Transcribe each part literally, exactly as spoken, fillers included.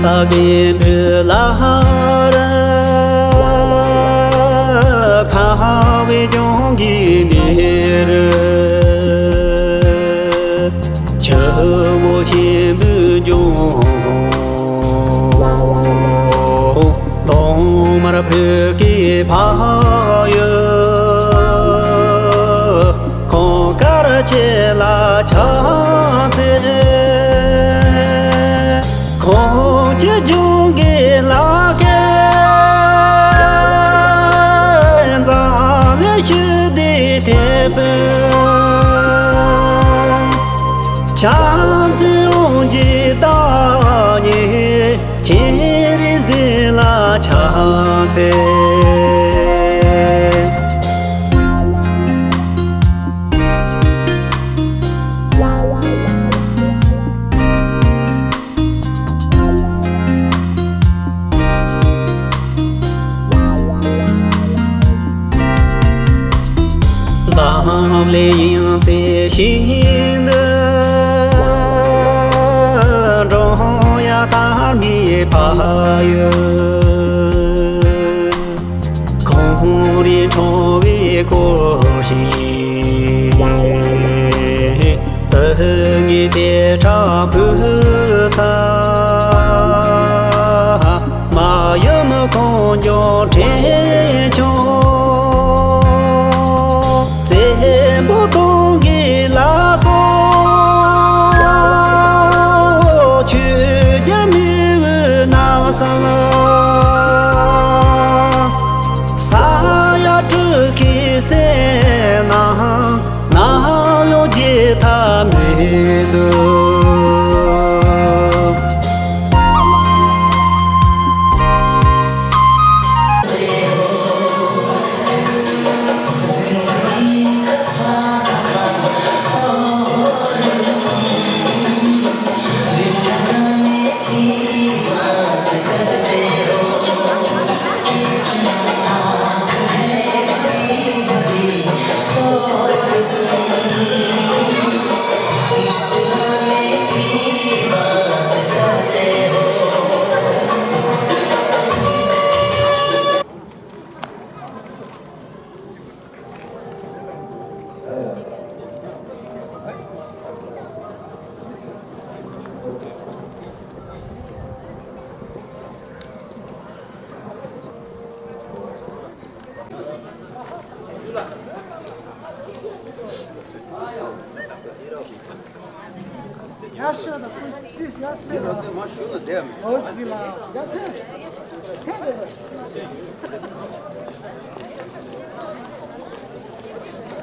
ད་གིན་བུ་ལ་ར་ཁ་བའི་ལྗོངས་ཀྱི་ནེ་རུ། ཆུ་བོ་ཆེན་པོའི་ལྗོངས་གོང་། གདོང་དམར་བོད་ཀྱི་ཕ་ཡུལ། ཁོང་དཀར་ཆེ་ལ་ཕྱག་འཚལ། ཁོང་ཆེ་ལྗོངས་ཀྱི་ལ་ཁའི་འཛམ་གླིང་ཞི་བདེའི་དེད་དཔོན། ཕྱག་འཚལ་དབང་གི་བདག་ཉིད། སྤྱན་རས་གཟིགས་ལ་ཕྱག་འཚལ། འཛམ་གླིང་ཡང་རྩེ་ཞིང་དུ། འགྲོ་ཡ་ཐར་མེད་ཕ་ཡུལ། ཁོང་རིགས་ཁྲོ་བོའི་སྐུ་ཞིག། དུ་ངེས་དེ་དྲག་བུ་ས། མ་ཡུམ་ཁོང་འཇོག་དྲིན་ཆུང་། བཙན་པོ་གདོང་གི་ལ་སོགས། ཆོས་རྒྱལ་མི་བོའི་རྣམ་གསུམ། ས་ཡ་སྤྲུལ་སྐུའི་སྲས་རྣམས། ནམ་ཡང་བརྗེད་ཐབས་མི་འདུག།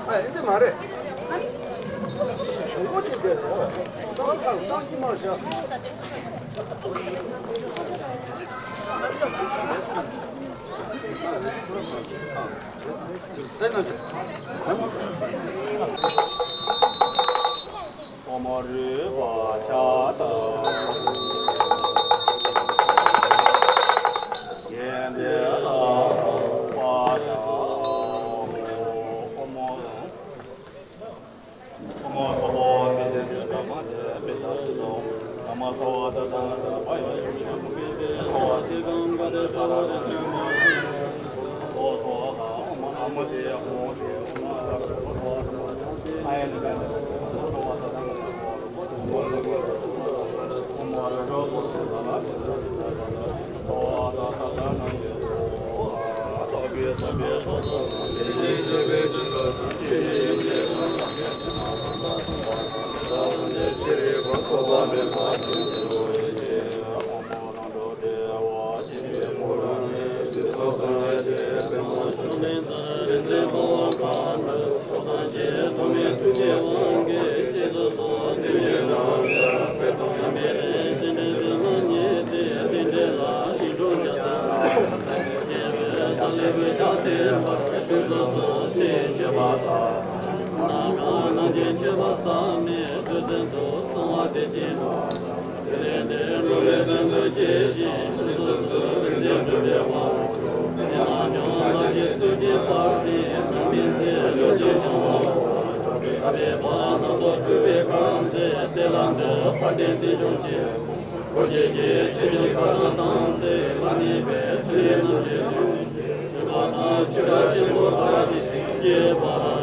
ཨ་འདི་མ་རེད། གཞུང་པོ་ཅིག་དེ་རེད། གཙང་ཁང་གཙང་གི་མ་བཞག་ཐོག་མར་རུས་པ་ཕྱག་དང་། རྒྱན་དེ་ལ་བ་ཕྱག་ཨོ་མོ། འཁོར་བཅས་ཀྱི་ཆོས་ཀྱི་བཀའ་དྲིན་དང་ཚེ་ལ་ནི་པའི་ཕྲིན་ལས་རྣམས་ཀྱི་དོན་གྱི་ནུས་པ་དང་ཆོས་གྲྭ་ཆེན་པོ་དར་ཞིང་རྒྱས་པར་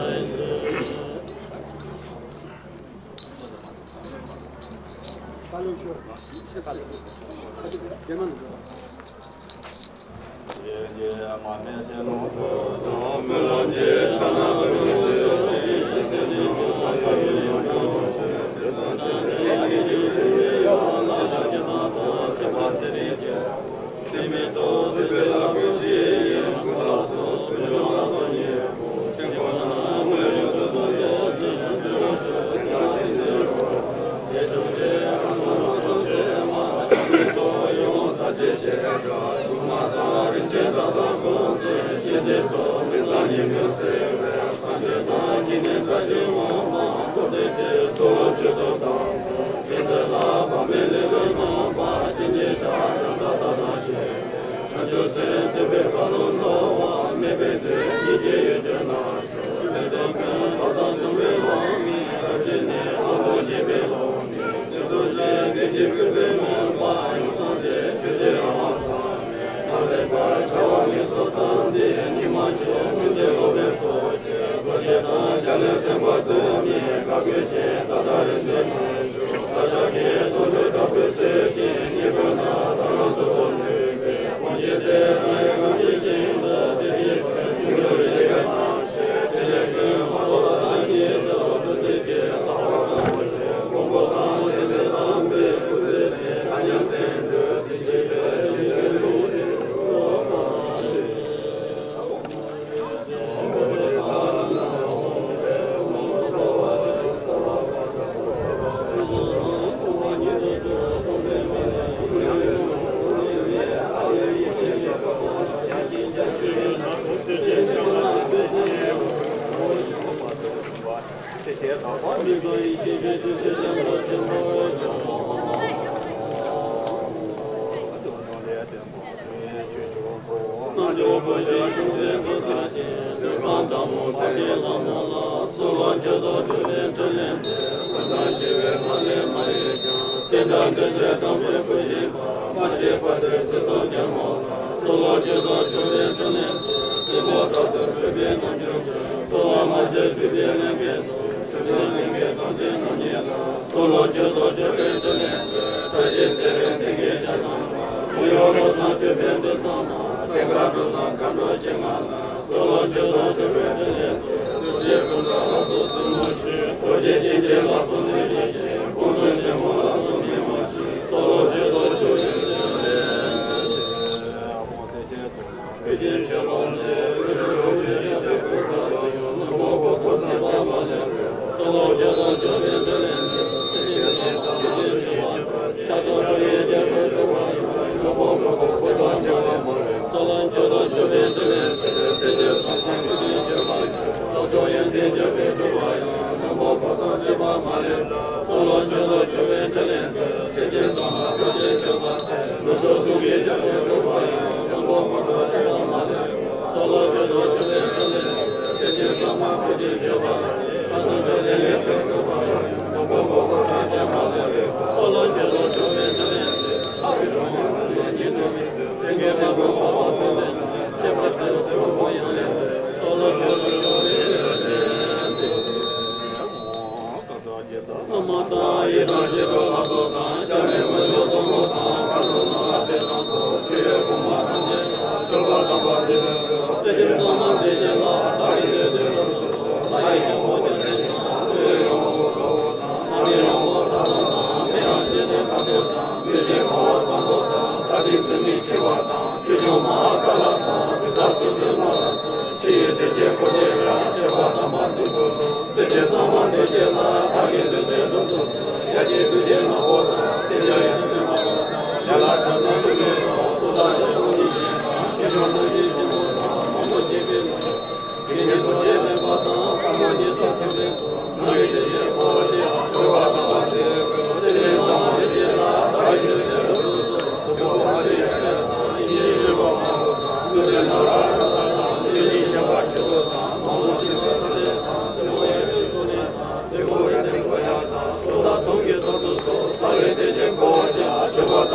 ཤོག།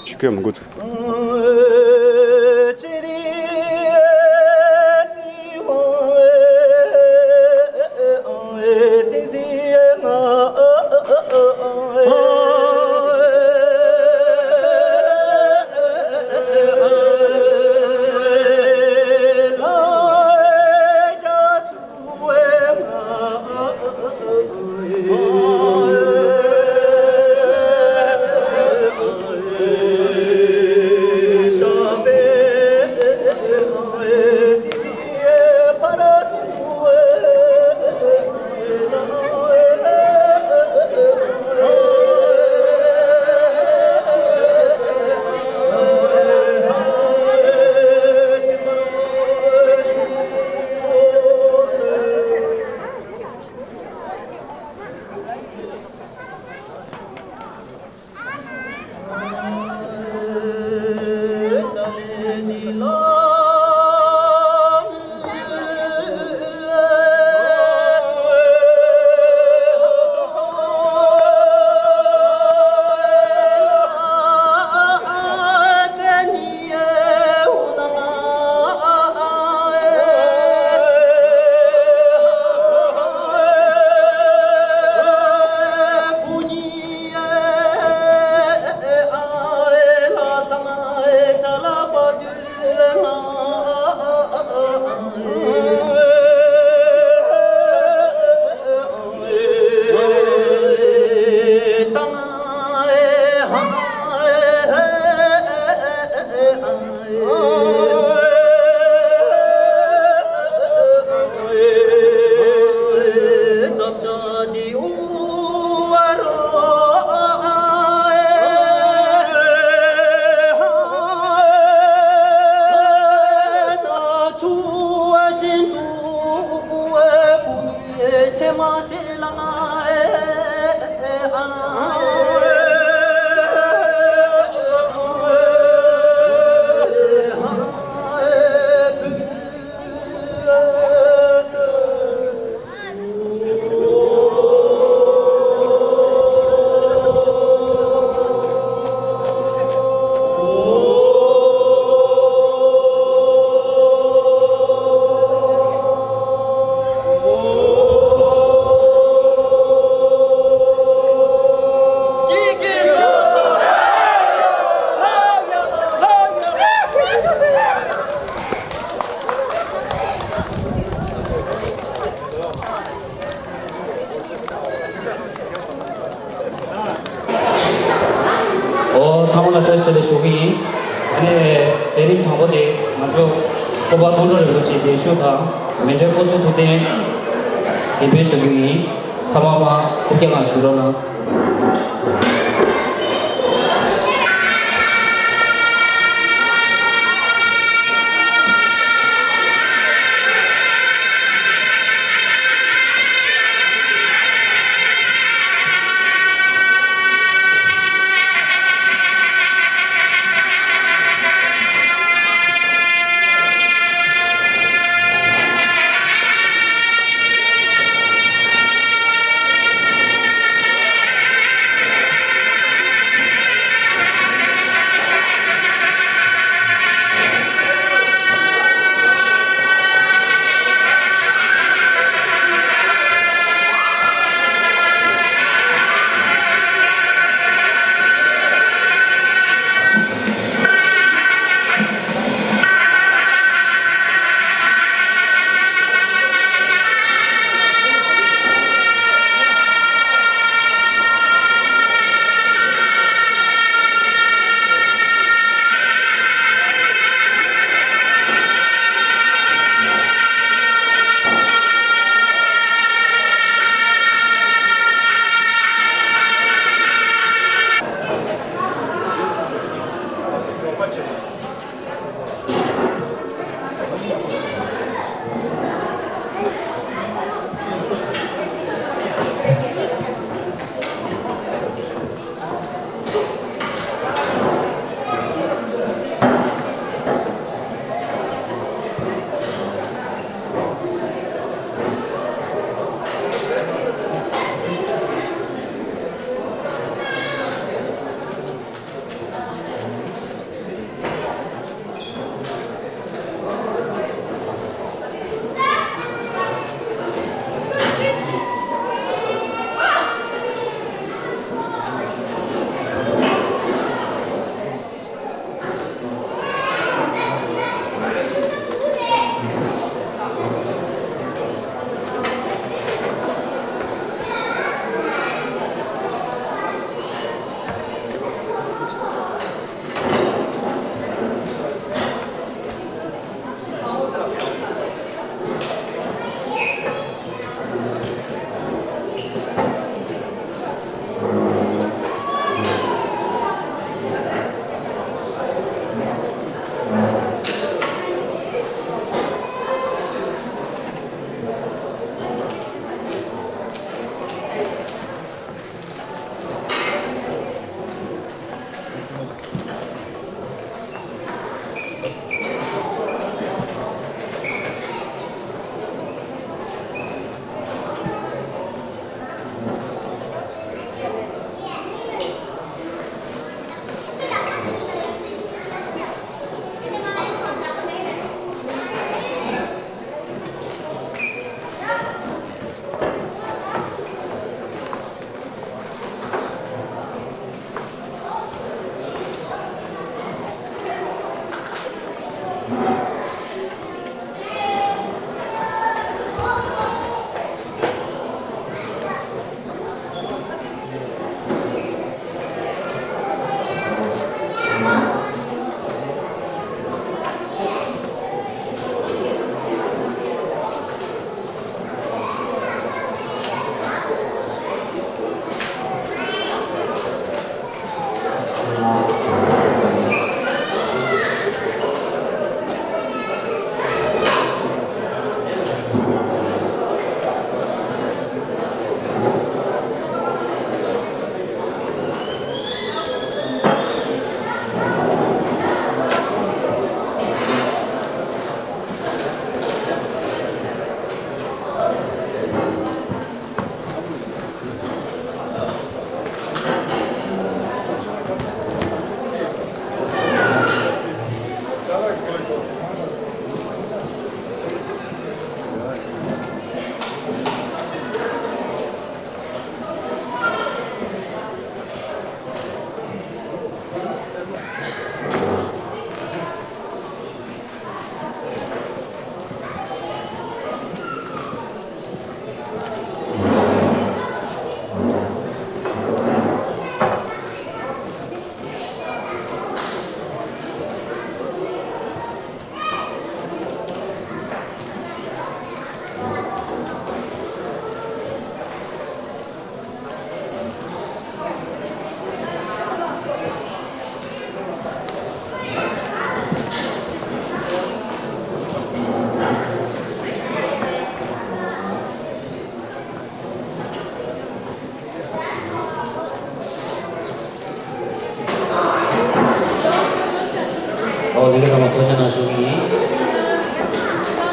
ཆུ་སྐྱོན་མི་འགོ་ཚུགས། ཨོ། ཚང་མ་ལ་བཀྲ་ཤིས་བདེ་ལེགས་ཞུ་གི་ཡིན། ཨ་ནི་མཛད་རིམ་དང་པོ་དེ་ང་ཚོ་སྐུ་པར་མཐོང་གྲོལ་རིན་པོ་ཆེའི་གདན་ཞུ་དང་མཎྜལ་སྐུ་གསུང་ཐུགས་རྟེན་འདེགས་འབུལ་ཞུ་རྒྱུ་ཡིན། ཚང་མ་མར་ཐུགས་རྗེ་གནང་བཞུགས་རོགས་གནང་། ལྷན་རྒྱས་ཚང་མ་ཐུགས་རྗེ་གནང་ཞུ་གི་ཡིན།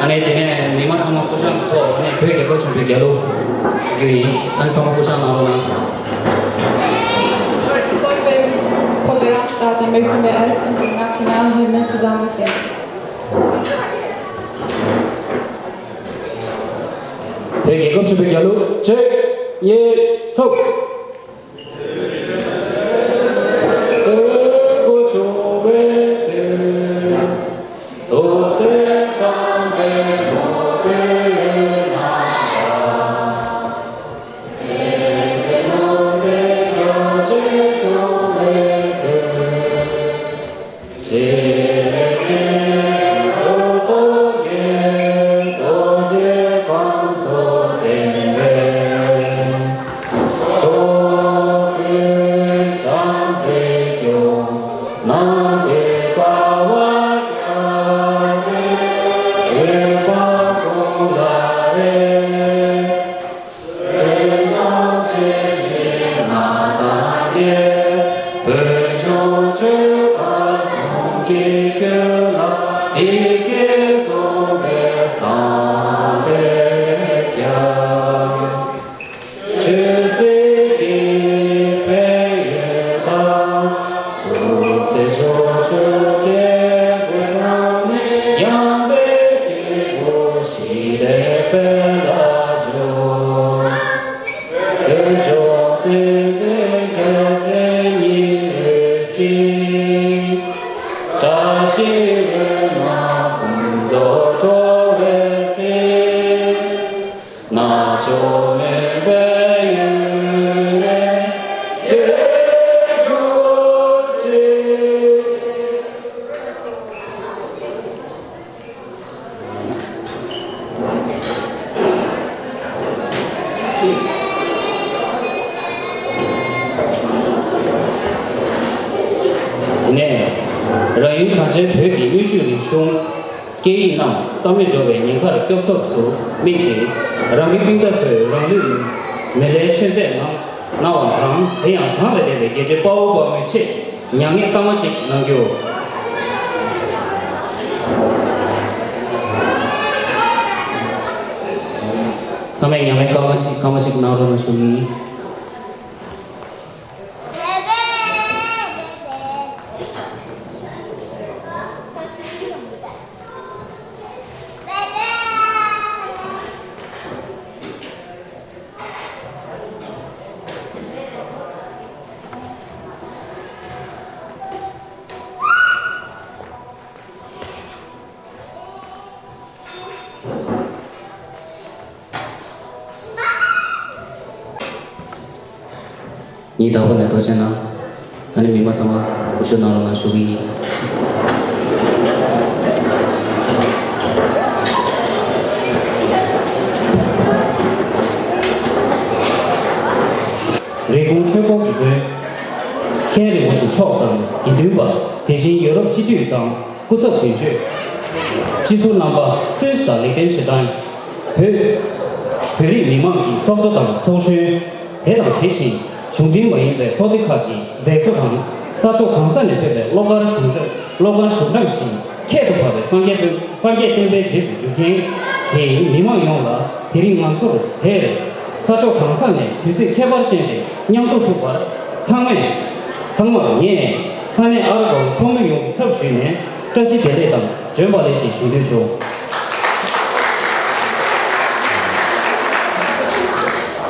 ཨ་ནི་དེ་ནས་མི་མང་ཚང་མ་སྐུ་ཞབས་ཀྱི་ཐོག་ནས་བོད་རྒྱལ་ཁབ་ཆེན་པོའི་རྒྱལ་གླུ་རྒྱུ་ཡིན། ཨ་ནི་ཚང་མ་སྐུ་ཞབས་གནང་རོགས་གནང་། Beveranstaltung möchten wir erst unsere Nationalhymne zusammen singen. བོད་རྒྱལ་ཁབ་ཆེན་པོའི་རྒྱལ་གླུ་གཅིག་གཉིས་གསུམ། དེ་ནས་རང་ཡུལ་གངས་ཅན་བོད་ཀྱི་སྣོད་བཅུད་རིག་གཞུང་སྐད་ཡིག་རྣམས་རྩ་མེད་འགྲོ་བའི་ཉེན་ཁར་སྐྱོབ་ཐབས་སུ་དམིགས་ཏེ། རང་གི་སྤུན་ཟླ་ཚོས་རང་ལུས་མེ་ལྷའི་མཆོད་རྫས་ནང་གནང་བ་དང་། དེ་ཡང་གྲངས་ལས་འདས་པའི་རྒྱལ་གཅེས་དཔའ་བོ་དཔའ་མོའི་ཆེད། མྱ་ངན་སྐར་མ་གཅིག་གནང་རྒྱུ། ཚང་མས་མྱ་ངན་སྐར་མ་གཅིག་སྐར་མ་གཅིག་གནང་རོགས་གནང་ཞུ་གི་ཡིན། ཉིན་དང་པོ་ནས་ཐུགས་རྗེ་གནང་། ཨ་ནི་མི་མང་ཚང་མ་སྐུ་ཞབས་གནང་རོགས་གནང་ཞུ་གི་ཡིན། རི་ཀོན་ཆོས་འཁོར་གྱི་མགོན། མཁན་རིན་པོ་ཆེ་མཆོག་དང་དགེ་འདུན་པ། དེ་བཞིན་ཡོ་རོབ་སྤྱི་འཐུས་དང་སྐུ་ཚབ་དོན་གཅོད། སྤྱི་ཟུར་རྣམ་པ། སུད་སི་དང་ལིག་ཏེན་ཤི་ཏན། བོད། བོད་རིགས་མི་མང་གི་ཚོགས་གཙོ་དང་ཚོགས་གཞོན། དེ་དང་དེ་བཞིན་གཞུང་འབྲེལ་མ་ཡིན་པའི་ཚོགས་སྡེ་ཁག་གི་མཛད་གཙོ་དང་། ས་ཕྱོགས་གང་ས་ནས་ཕེབས་པའི་བློ་དཀར་གཞུང་གྲགས། བློ་དཀར་གཞུང་གྲགས་ཤིང་ཁྱད་དུ་འཕགས་པའི་སངས་རྒྱས་སྟོན། སངས་རྒྱས་བསྟན་པའི་རྗེས་སུ་འཇུག་མཁན་གྱི་མི་མང་ཡོངས་ལ། དེ་རིང་ང་ཚོར་དེར་ས་ཕྱོགས་གང་ས་ནས་དུས་ཚོད་ཁྱད་པར་ཅན་དེ་མཉམ་འཛོམས་ཐུབ་པར། ཚང་མས། ཚང་མར་ངས་ས་གནས་ཨ་ར་གྷོ་ཚོགས་མི་ཡོངས་ཀྱི་ཚབ་ཞུས་ནས་བཀྲ་ཤིས་བདེ་ལེགས་དང་བྱོན་པ་ལེགས་ཞེས་ཞུ་འདོད་བྱུང་།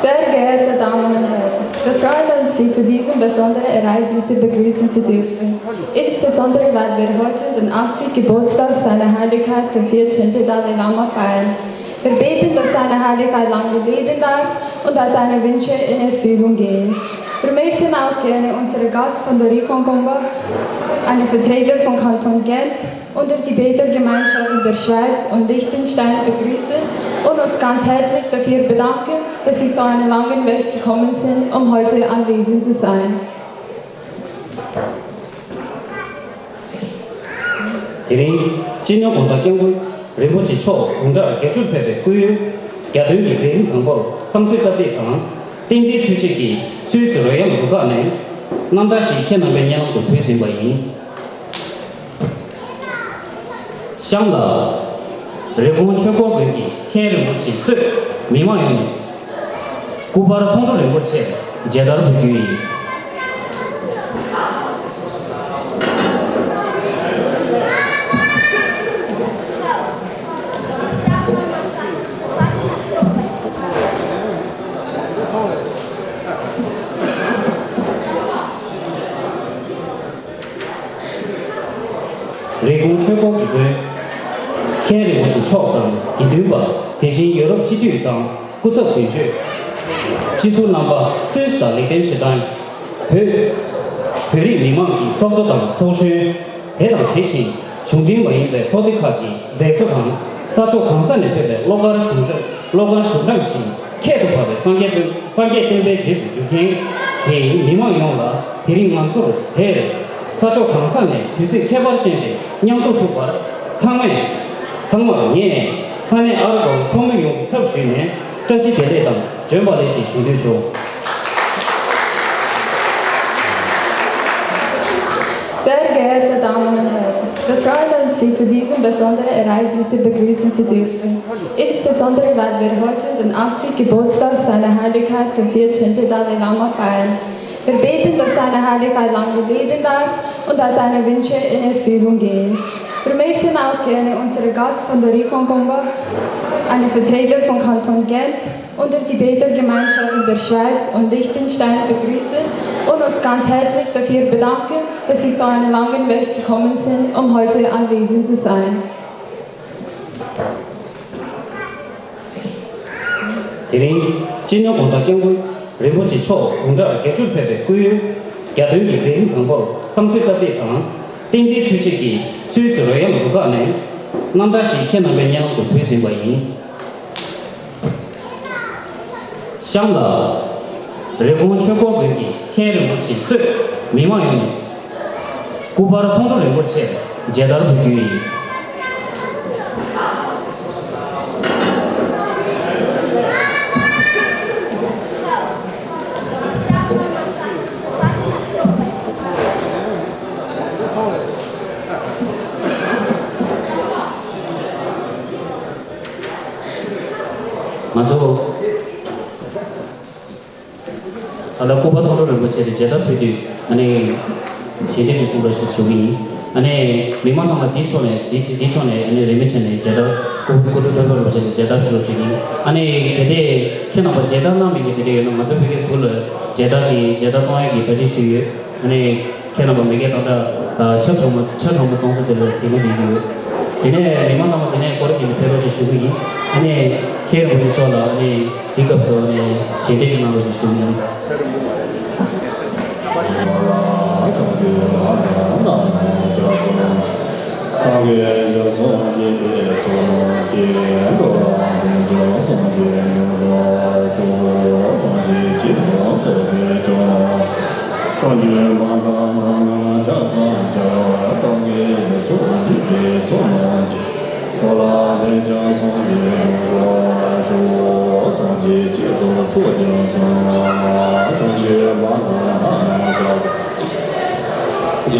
Sehr geehrte Damen und Herren, wir freuen uns, Sie zu diesem besonderen Ereignis begrüßen zu dürfen. Insbesondere, weil wir heute den achtzigsten Geburtstag seiner Heiligkeit, der vierzehnte Dalai Lama, feiern. Wir beten, dass seine Heiligkeit lange leben darf und dass seine Wünsche in Erfüllung gehen. Wir möchten auch gerne unseren Gast von der Rikon Gomba, einen Vertreter vom Kanton Genf, und der Tibeter-Gemeinschaft in der Schweiz und Liechtenstein begrüßen und uns ganz herzlich dafür bedanken, dass Sie so einen langen Weg gekommen sind, um heute anwesend zu sein. དེ་རིང་སྤྱི་ནོར་༸གོང་ས་༸སྐྱབས་མགོན་རིན་པོ་ཆེ་མཆོག་དགུང་གྲངས་བརྒྱད་ཅུར་ཕེབས་པའི་སྐུ་ཡོན་གྱ་སྟོན་གྱི་མཛད་རིམ་དང་པོར་བསང་གསོལ་སྟབས་བདེ་དང་རྟེན་འབྲེལ་ཚུལ་ཆེད་ཀྱིས་སུད་སི་རོ་ཡལ་རུ་ཁག་ནས་རྣམ་ཐར་ཞིག་ཁྱེད་རྣམ་པའི་སྙན་ལམ་དུ་ཕུལ་ཟིན་པ་ཡིན། གཤམ་ལ། རི་ཀོན་ཆོས་འཁོར་དགོན་གྱི་མཁན་རིན་པོ་ཆེ་གཙོས་མི་མང་ཡོངས་ནས་སྐུ་པར་མཐོང་གྲོལ་རིན་པོ་ཆེར་མཇལ་དར་འབུལ་རྒྱུ་ཡིན། རི་ཀོན་ཆོས་འཁོར་གྱི་དགོན། མཁན་རིན་པོ་ཆེ་མཆོག་དང་དགེ་འདུན་པ། དེ་བཞིན་ཡོ་རོབ་སྤྱི་འཐུས་དང་སྐུ་ཚབ་དོན་གཅོད། སྤྱི་ཟུར་རྣམ་པ། སུད་སི་དང་ལིག་ཏེན་ཤི་ཏན། བོད། བོད་རིགས་མི་མང་གི་ཚོགས་གཙོ་དང་ཚོགས་གཞོན། དེ་དང་དེ་བཞིན་གཞུང་འབྲེལ་མ་ཡིན་པའི་ཚོགས་སྡེ་ཁག་གི་མཛད་གཙོ་དང་ས་ཕྱོགས་གང་ས་ནས་ཕེབས་པའི་བློ་དཀར་གཞུང་གྲགས་བློ་དཀར་གཞུང་གྲགས་ཤིང་ཁྱད་དུ་འཕགས་པའི་སངས་རྒྱས་དཔོན་སངས་རྒྱས་བསྟན་པའི་རྗེས་སུ་འཇུག་མཁན་གྱི་མི་མང་ཡོངས་ལ། དེ་རིང་ང་ཚོར་དེར་ས་ཕྱོགས་གང་ས་ནས་དུས་ཚོད་ཁྱད་པར་ཅན་དེ་མཉམ་འཛོམས་ཐུབ་པར་ཚང་མས་ཚང་མར་ངས་ས་གནས་ཨར་སྒོར་ཚོགས་མི་ཡོངས་ཀྱི་ཚབ་ཞུས་ནས་བཀྲ་ཤིས་བདེ་ལེགས་དང་། བྱོན་པ་ལེགས་ཞེས་ཞུ་འདོད་བྱུང་། Sehr geehrte Damen und Herren, wir freuen uns, Sie zu diesem besonderen Ereignis begrüßen zu dürfen, insbesondere weil wir heute den achtzigsten Geburtstag seiner Heiligkeit, dem vierzehnten Dalai Lama, feiern. Wir beten, dass seine Heiligkeit lange leben darf und dass seine Wünsche in Erfüllung gehen. Wir möchten auch gerne unseren Gast von der Rikon Gomba, einen Vertreter vom Kanton Genf, und die Tibeter-Gemeinschaft in der Schweiz und Liechtenstein begrüßen und uns ganz herzlich dafür bedanken, dass Sie so einen langen Weg gekommen sind, um heute anwesend zu sein. དེ་རིང་སྤྱི་ནོར་༸གོང་ས་༸སྐྱབས་མགོན་རིན་པོ་ཆེ་མཆོག་དགུང་གྲངས་བརྒྱད་ཅུར་ཕེབས་པའི་སྐུ་ཡོན་གྱ་སྟོན་གྱི་མཛད་རིམ་དང་པོར་བསང་གསོལ་སྟབས་བདེ་དང་རྟེན་འབྲེལ་ཚུལ་བཞིན་གྱིས་སུད་སི་རོ་ཡལ་རུ་ཁག་ནས་རྣམ་ཐར་ཞིག་ཁྱེད་རྣམ་པའི་སྙན་ལམ་དུ་ཕུལ་ཟིན་པ་ཡིན། གཤམ་ལ། རི་ཀོན་ཆོས་འཁོར་དགོན་གྱི་མཁན་རིན་པོ་ཆེ་གཙོས་མི་མང་ཡོངས་ནས་སྐུ་པར་མཐོང་གྲོལ་རིན་པོ་ཆེར་མཇལ་དར་འབུལ་རྒྱུ་ཡིན། ང་ཚོ་ད་ལྟ་སྐུ་པར་མཐོང་གྲོལ་རིན་པོ་ཆེ་ལ་མཇལ་དར་ཕུལ་དུས་ཨ་ནི་ཞལ་འདེབས་ཅིག་གསུང་རོགས་ཞེས་ཞུ་གི་ཡིན། ཨ་ནི་མི་མང་ཚང་མ་འདི་ཕྱོགས་ནས་འདི་འདི་ཕྱོགས་ནས་ཨ་ནི་རིན་པོ་ཆེ་ནས་མཇལ་དར་སྐུ་སྐུ་ཕྲེང་མཐོང་གྲོལ་རིན་པོ་ཆེ་ལ་མཇལ་དར་ཞུ་རོགས་ཞུ་གི་ཡིན། ཨ་ནི་གལ་ཏེ་ཁྱེད་རྣམ་པ་མཇལ་དར་གནང་མེད་མཁན་དེ་འདྲ་ཡོད་ན་ང་ཚོ་བོད་སྐད་ཟུར་ལ་མཇལ་དར་གྱི་མཇལ་དར་བཙོང་ཡག་གི་གྲ་སྒྲིག་ཞུས་ཡོད། ཨ་ནི། ཁྱེད་རྣམ་པ་མི་སྒེར་ཏག་ཏག་ཆབ་གྲོགས་མོ་ཆབ་གྲོགས་མོ་བཙོང་ས་དེ་ལ་ཟིན་ན་འགྲིག་གི་ཡོད། དེ་ནས་མི་མང་ཚང་མ་དེ་ནས་སྐོར་གྱི་ནི་ཕེབས་རོགས་ཞེས་ཞུ་གི་ཡིན། ཨ་ནི་ཁྱེད་རིན་པོ་ཆེ་མཆོག་ལ་ཨ་ནི་དེའི་སྐབས་སུ་ཨ་ནི་ཞལ་འདེབས་ཞུ་གནང་རོགས་ཞེས་ཞུ་གི་ཡིན། ཨ་མི་མང་རྣམ་པ་དེ་མཇལ་དར་ཕུལ་མཁན་ཡོད་ན་མཇལ་དར་ཕུལ་ཕེབས་ནས་ཕེབས་ཀྱི་རེད་དེ། དགེ་བཤེས་ལགས་ཀྱིས་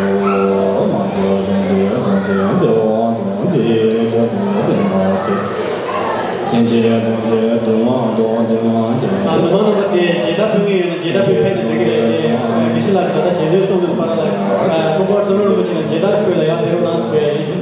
ད་ལྟ་ཞལ་འདོན་གསུང་གི་འདུག་པ་ལ། ཨ་ཐོག་མར་བསོད་ནམས་རིན་པོ་ཆེ་ནས་མཇལ་དར་ཕུལ་ལ་ཡར་ཕེབས་རོགས་གནང་ཞུ་ཡ་ཡིན།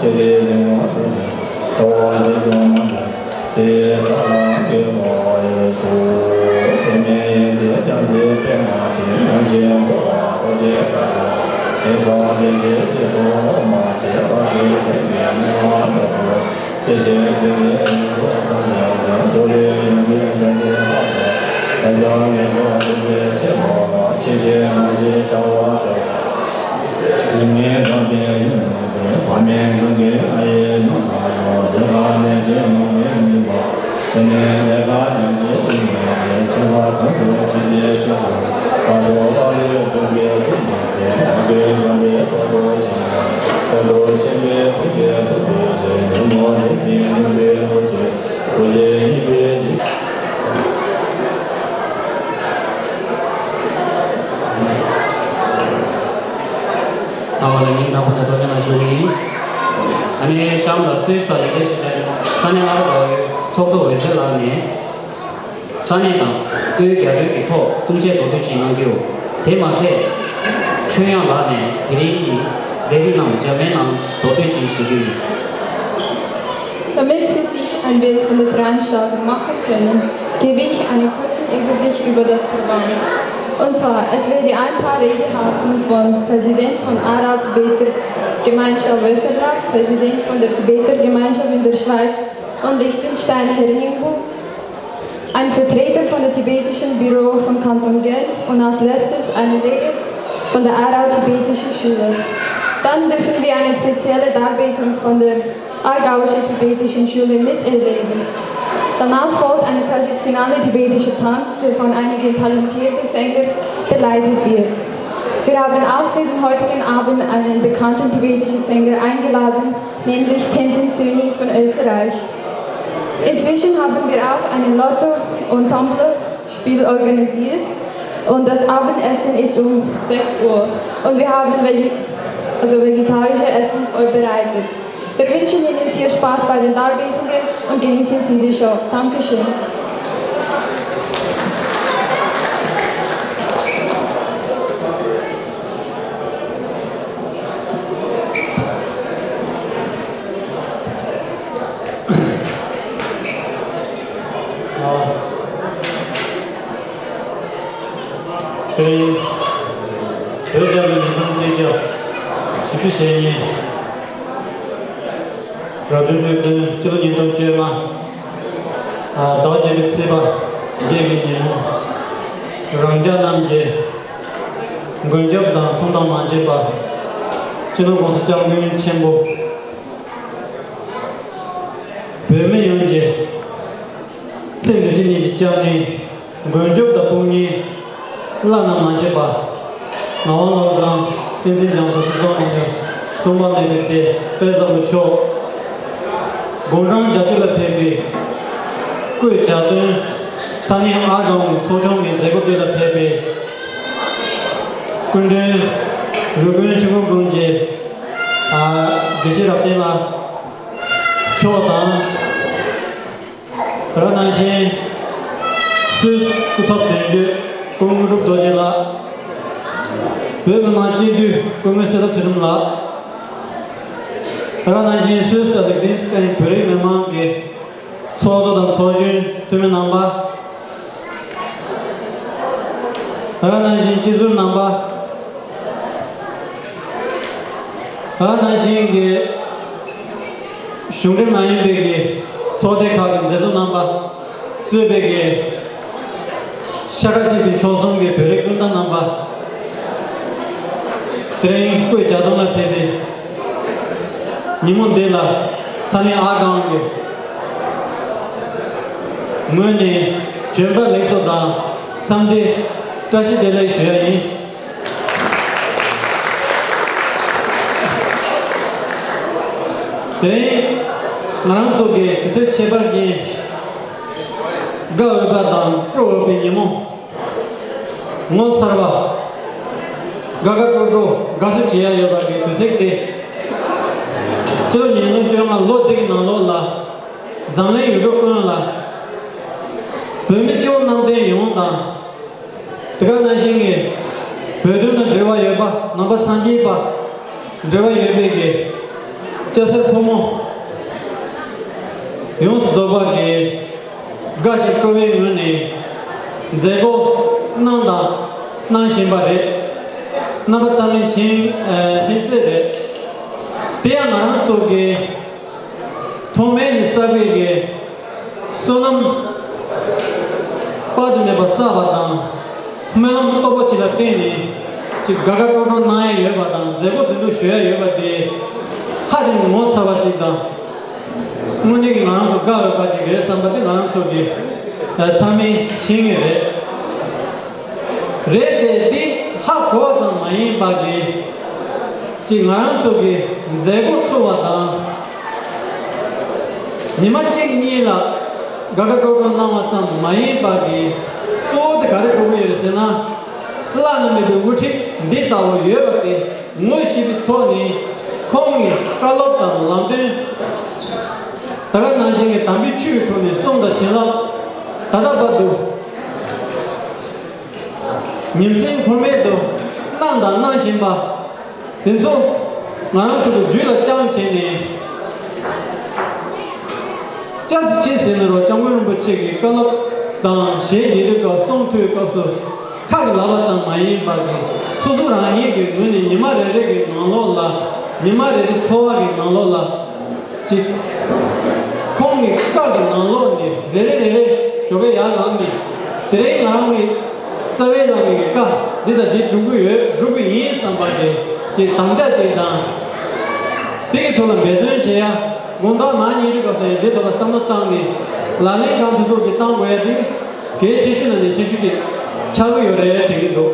ཆེ་རེ་ཞིང་དུ་ཞིང་དུ་ཅི་བྱུང་མ་ཞིང་དེ་ས་ལ་འགོད་པ་ཡོད་ཚུལ། ཚད་མེད་ཡིན་ཏེ་ཀྱང་ཚེ་དཔེ་མ་ཞིག་ཉམས་ཤིང་འདུ་བ་ཐོག་ཆེ་ལྟ་བུ། དེང་སང་བདེ་ཆེ་ཚེ་ཐོག་མ་ཆེ་བ་གི་ཕན་པའི་སྨོན་ལམ་ལྟ་བུ། ཚེ་ཆེ་དེ་ནི་ཨིན་ཁོ་ཐང་ཡང་དང་ཇོ་ལེ་ཡོན་གྱི་དགའ་ལྡན་ལྷ་དང་། ཨ་ཙང་ངན་འགྲོ་འདི་ལས་སེམས་པ་ལ་ཆེ་ཆེ་མང་ཆེ་བྱ་བ་དང་། ཉིན་ངན་དང་དེ་ཡུན་མེད་པའི་བར་མའི་འགངས་ཆེན་ང་ཡི་མྱོང་བ་ཡོད། ཟེར་ལ་ནས་ཆེ་མང་པོའི་སྙིང་པོ། ཚེ་ནས་ལས་ཀ་ཀྱང་ཆེ་དུ་མེད་པའི་ཆེ་བ་གང་དུ་ཆེ་དེ་ཤོག །བ་སོ་ཨ་ལས་བོད་པའི་ཆེ་མེད་པའི་ཨ་ཁུའི་འཇམ་པའི་ཐོག་ཏུ་ཆེ་ན། ད་དུ་ཆེན་པོའི་ཐུགས་རྗེ་ཐུགས་རྗེ་ཆེ། ཉོན་མོངས་རིགས་ཀྱི་ཉོན་པའི་ཐུགས་རྗེ་ཐུགས་རྗེ་ཡིན་པའི་ཚེ། ཚང་མ་ལ་སྙིང་ཐག་པ་ནས་ཐུགས་རྗེ་གནང་ཞུ་གི་ཡིན། ཨ་ནི་གཤམ་ལ་སུད་སི་དང་ལེགས་སྐྱེས་ཞིག་ལ་ས་གནས་ཨ་རོ་པ་ཚོགས་གཙོ་འོད་ཟེར་ལགས་ནས། ས་གནས་དང་སྐུའི་རྒྱབ་སྐྱོར་གྱི་ཐོག་གསུང་ཆོས་མདོར་བསྡུས་ཤིག་གནང་རྒྱུ། དེ་མ་ཟད། ཁྲོན་དབྱངས་ལགས་ནས་དེ་རིང་གི་མཛད་རིམ་རྣམས་འཇར་པན་ནང་མདོར་བསྡུས་ཤིག་ཞུ་རྒྱུ་ཡིན། Damit Sie sich ein Bild von der Veranstaltung machen können, gebe ich einen kurzen Überblick über das Programm. Und zwar, es werde ein paar Rede halten von Präsident von Aarau Tibeter Gemeinschaft Westerland, Präsident von der Tibeter Gemeinschaft in der Schweiz und Liechtenstein, Herr Nyingbo, ein Vertreter von der tibetischen Büro von Kanton Genf und als letztes eine Rede von der Aarau Tibetischen Schule. Dann dürfen wir eine spezielle Darbietung von der Aargauische Tibetische Schule miterleben. Danach folgt ein traditioneller tibetischer Tanz, der von einigen talentierten Sängern begleitet wird. Wir haben auch für den heutigen Abend einen bekannten tibetischen Sänger eingeladen, nämlich Tenzin Söni von Österreich. Inzwischen haben wir auch ein Lotto- und Tombola-Spiel organisiert und das Abendessen ist um sechs Uhr und wir haben vege-, also vegetarisches Essen vorbereitet. Wir wünschen Ihnen viel Spaß bei den Darbietungen und genießen Sie die Show. Dankeschön. དེ་རིང་བོད་རྒྱལ་ལོའི་ཉིན་ཐོ་བཅོ་བརྒྱད་བཞི་བཅུ་ཞེ་གཉིས། རབ་བྱུང་ཆུ་སྟོན་སྤྱི་ལོ་ཉིས་སྟོང་བཅོ་ལྔ། ཟླ་བ་བརྒྱད་པའི་ཚེས་པ་བརྒྱད་ཀྱི་ཉིན་མོ། རང་ཅག་རྣམས་ཀྱི་མགོན་སྐྱབས་དང་མཚུངས་ལྡན་མ་མཇལ་བར། སྤྱི་ནོར་༸གོང་ས་༸སྐྱབས་མགོན་ཆེན་པོ་བོད་མི་ཡོངས་ཀྱི་ཚེ་འདི་ཕྱི་གཉིས་ཀྱི་སྐྱབས་གནས། མགོན་སྐྱབས་དང་དཔུང་གཉེན་བླ་ན་མ་མཆིས་པ། ངག་དབང་བློ་བཟང་བསྟན་འཛིན་རྒྱ་མཚོ་སྲིད་སྐྱོང་མཆོག་གསུང་བ་མེད་པའི་སྡེ་དཔལ་བཟང་པོ་མཆོག་དགུང་གྲངས་བརྒྱད་ཅུ་ལ་ཕེབས་པའི་སྐུའི་གྱ་སྟོན། ས་གནས་ཨར་སྒང་ཚོགས་ཆུང་གི་མཛད་སྒོ་དེ་ལ་ཕེབས་པའི་སྐུ་མགྲོན་རུ་དགོན་ཆུ་ཁུང་དགོན་གྱི་དགེ་བཤེས་རབ་བརྟན་ལགས་མཆོག་དང་། དེ་ག་ནང་བཞིན་སུད་སི་སྐུ་ཚབ་དོན་གཅོད་སྐུ་ངོ་དངོས་གྲུབ་རྡོ་རྗེ་ལགས། བོད་མི་མང་སྤྱི་འཐུས་སྐུ་ངོ་སྲིད་ལ་ཚུལ་ཁྲིམས་ལགས། དེ་ག་ནང་བཞིན་སུད་སི་དང་ལིག་ཏེན་སི་ཏན་བོད་རིགས་མི་མང་གི་ཚོགས་གཙོ་དང་ཚོགས་གཞོན་འཐུས་མི་རྣམ་པ། དེ་ག་ནང་བཞིན་སྤྱི་ཟུར་རྣམ་པ། དེ་ག་ནང་བཞིན་གྱི་གཞུང་འབྲེལ་མ་ཡིན་པའི་གི་ཚོགས་སྡེ་ཁག་གི་མཛད་གཙོ་རྣམ་པ། གཙོས་པའི་གི་ཤ་ཁྲག་གཅིག་པའི་ཆོལ་གསུམ་གྱི་བོད་རིགས་སྤུན་ཟླ་རྣམ་པ། དེ་རིང་སྐུའི་གྱ་སྟོན་ལ་ཕེབས་པའི་ཉིན་མོ་འདི་ལ་ས་གནས་ཨར་སྒང་གི་ངོས་ནས་བྱོན་པ་ལེགས་སོ་དང་འཚམས་འདྲི་བཀྲ་ཤིས་བདེ་ལེགས་ཞུ་ཡ་ཡིན། དེ་རིང་ང་རང་ཚོ་གི་དུས་ཚོད་ཁྱད་པར་གྱིས་དགའ་འོས་པ་དང་སྤྲོ་འོས་པའི་ཉིན་མོ། ངོ་མཚར་བ། དགའ་དགའ་སྤྲོ་སྤྲོ་དགའ་བསུ་བྱེད་ཡ་ཡོད་པ་གི་དུས་ཚིགས་ཏེ། སྤྱི་ལོ་ཉིས་སྟོང་བཅོ་ལྔ་ལོ་འདི་གི་ནང་ལོགས་ལ། འཛམ་གླིང་ཡུལ་གྲུ་ཀུན་ལ། བོད་མི་སྤྱི་བོ་གནམ་བསྟན་ཡོངས་དང་། དེ་ག་ནང་བཞིན་གྱི་བོད་དོན་དང་འབྲེལ་བ་ཡོད་པ་ནང་པ་སངས་རྒྱས་པ་འབྲེལ་བ་ཡོད་པའི་གི་ སྐྱ་སེར་ཕོ་མོ་ཡོངས་སུ་རྫོགས་པ་གིས་དགའ་ཞིང་སྤྲོ་བའི་ངང་ནས་མཛད་སྒོ་གནང་དང་གནང་བཞིན་པ་རེད། རྣམ་པ་ཚང་མས་མཁྱེན་ཨ་མཁྱེན་གསལ་རེད། དེ་ཡང་ང་རང་ཚོ་གི་ཐོག་མའི་ནས་བསགས་པའི་གི་བསོད་ནམས་དཔག་ཏུ་མེད་པ་བསགས་པ་དང་། སྨོན་ལམ་སྟོབས་པོ་ཆེ་ལ་བརྟེན་ནས་ཅིག་དགའ་དགའ་སྤྲོ་སྤྲོ་གནང་ཡ་ཡོད་པ་དང་། མཛད་སྒོ་དེ་འདྲ་ཞུ་ཡ་ཡོད་པ་དེ་ཧ་ཅང་ངོ་མཚར་བ་ཅིག་དང་། དངོས་གནས་ཀྱི་ང་རང་ཚོ་དགའ་འོས་པ་ཅིག་རེད་བསམ་པ་དེ་ང་རང་ཚོ་གི་ཚང་མས་མཁྱེན་ངེས་རེད། རེད་དེ། འདི་ཧ་གོ་བ་ཙམ་མ་ཡིན་པ་གི་ཅིག་ང་རང་ཚོ་གི་མཛད་སྒོ་ཚུགས་པ་དང་། ཉི་མ་གཅིག་གཉིས་ལ་དགའ་དགའ་སྤྲོ་སྤྲོ་གནང་བ་ཙམ་མ་ཡིན་པ་གི་གཙོ་བོ་དེ་ག་རེ་དགོས་ཀྱི་ཡོད་ཟེར་ན། བླ་ན་མེད་པའི་དབུ་ཁྲིད་འདི་ལྟ་བུ་ཡོད་པ་དེ་ངོ་ཤེས་པའི་ཐོག་ནས་ཁོང་གི་བཀའ་སློབ་དང་ལམ་སྟོན། ད་ག་ནང་བཞིན་གྱི་དམ་པའི་ཆོས་ཀྱི་ཐོག་ནས་གསུང་དང་བྱིན་རླབས་ད་ལྟ་བར་དུ་ཉིན་མཚན་འཁོར་མེད་དུ་གནང་དང་གནང་བཞིན་པ་དེ་ཚོ་ང་རང་ཚོ་གི་རྒྱུད་ལ་བཅངས་བྱས་ནས། སྐྱབས་སུ་མཆི་ཟེར་ནས་རོ་སྐྱབས་མགོན་རིན་པོ་ཆེ་གི་བཀའ་སློབ་དང་ཞལ་མཇལ་དུས་སྐབས་གསུང་ཐོས་སྐབས་སུ་ཁ་གི་ལབ་པ་ཙམ་མ་ཡིན་པ་གི་སོ་སོ་རང་ཉིད་ཀྱི་ངོས་ནས་ཉི་མ་རེ་རེ་གི་ནང་ལོགས་ལ་ཉི་མ་རེ་རེ་འཚོ་བ་གི་ནང་ལོགས་ལ། ཅིག་ཁོང་གི་བཀའ་གི་ནང་ལོགས་ནས་རེ་རེ་རེ་རེ་ཞོགས་པའི་ཡར་ལངས་ནས། དེ་རིང་ང་རང་གི་རྩ་བའི་བླ་མའི་གི་བཀའ་འདི་དང་འདི་སྒྲུབ་ཀྱི་ཡོད། སྒྲུབ་ཀྱི་ཡིན་བསམ་པ་དེ་ཀྱི་དམ་བཅའ་དེ་དང་། དེ་གི་ཐོག་ལ་འབད་བརྩོན་བྱེད་ཡ། དགོང་དག་མར་ཉལ་དུས་སྐབས་སུ་ཡང་དེ་ཐོག་ལ་བསམ་བློ་བཏང་ནས་ལག་ལེན་གང་ཐུབ་ཐུབ་ཀྱིས་བཏང་དགོས་ཡ་དེ་གལ་ཆེ་ཤོས་ནང་ནས་ཆེ་ཤོས་ཅིག་ཆགས་ཀྱི་ཡོད་རེད་དྲན་གྱི་འདུག་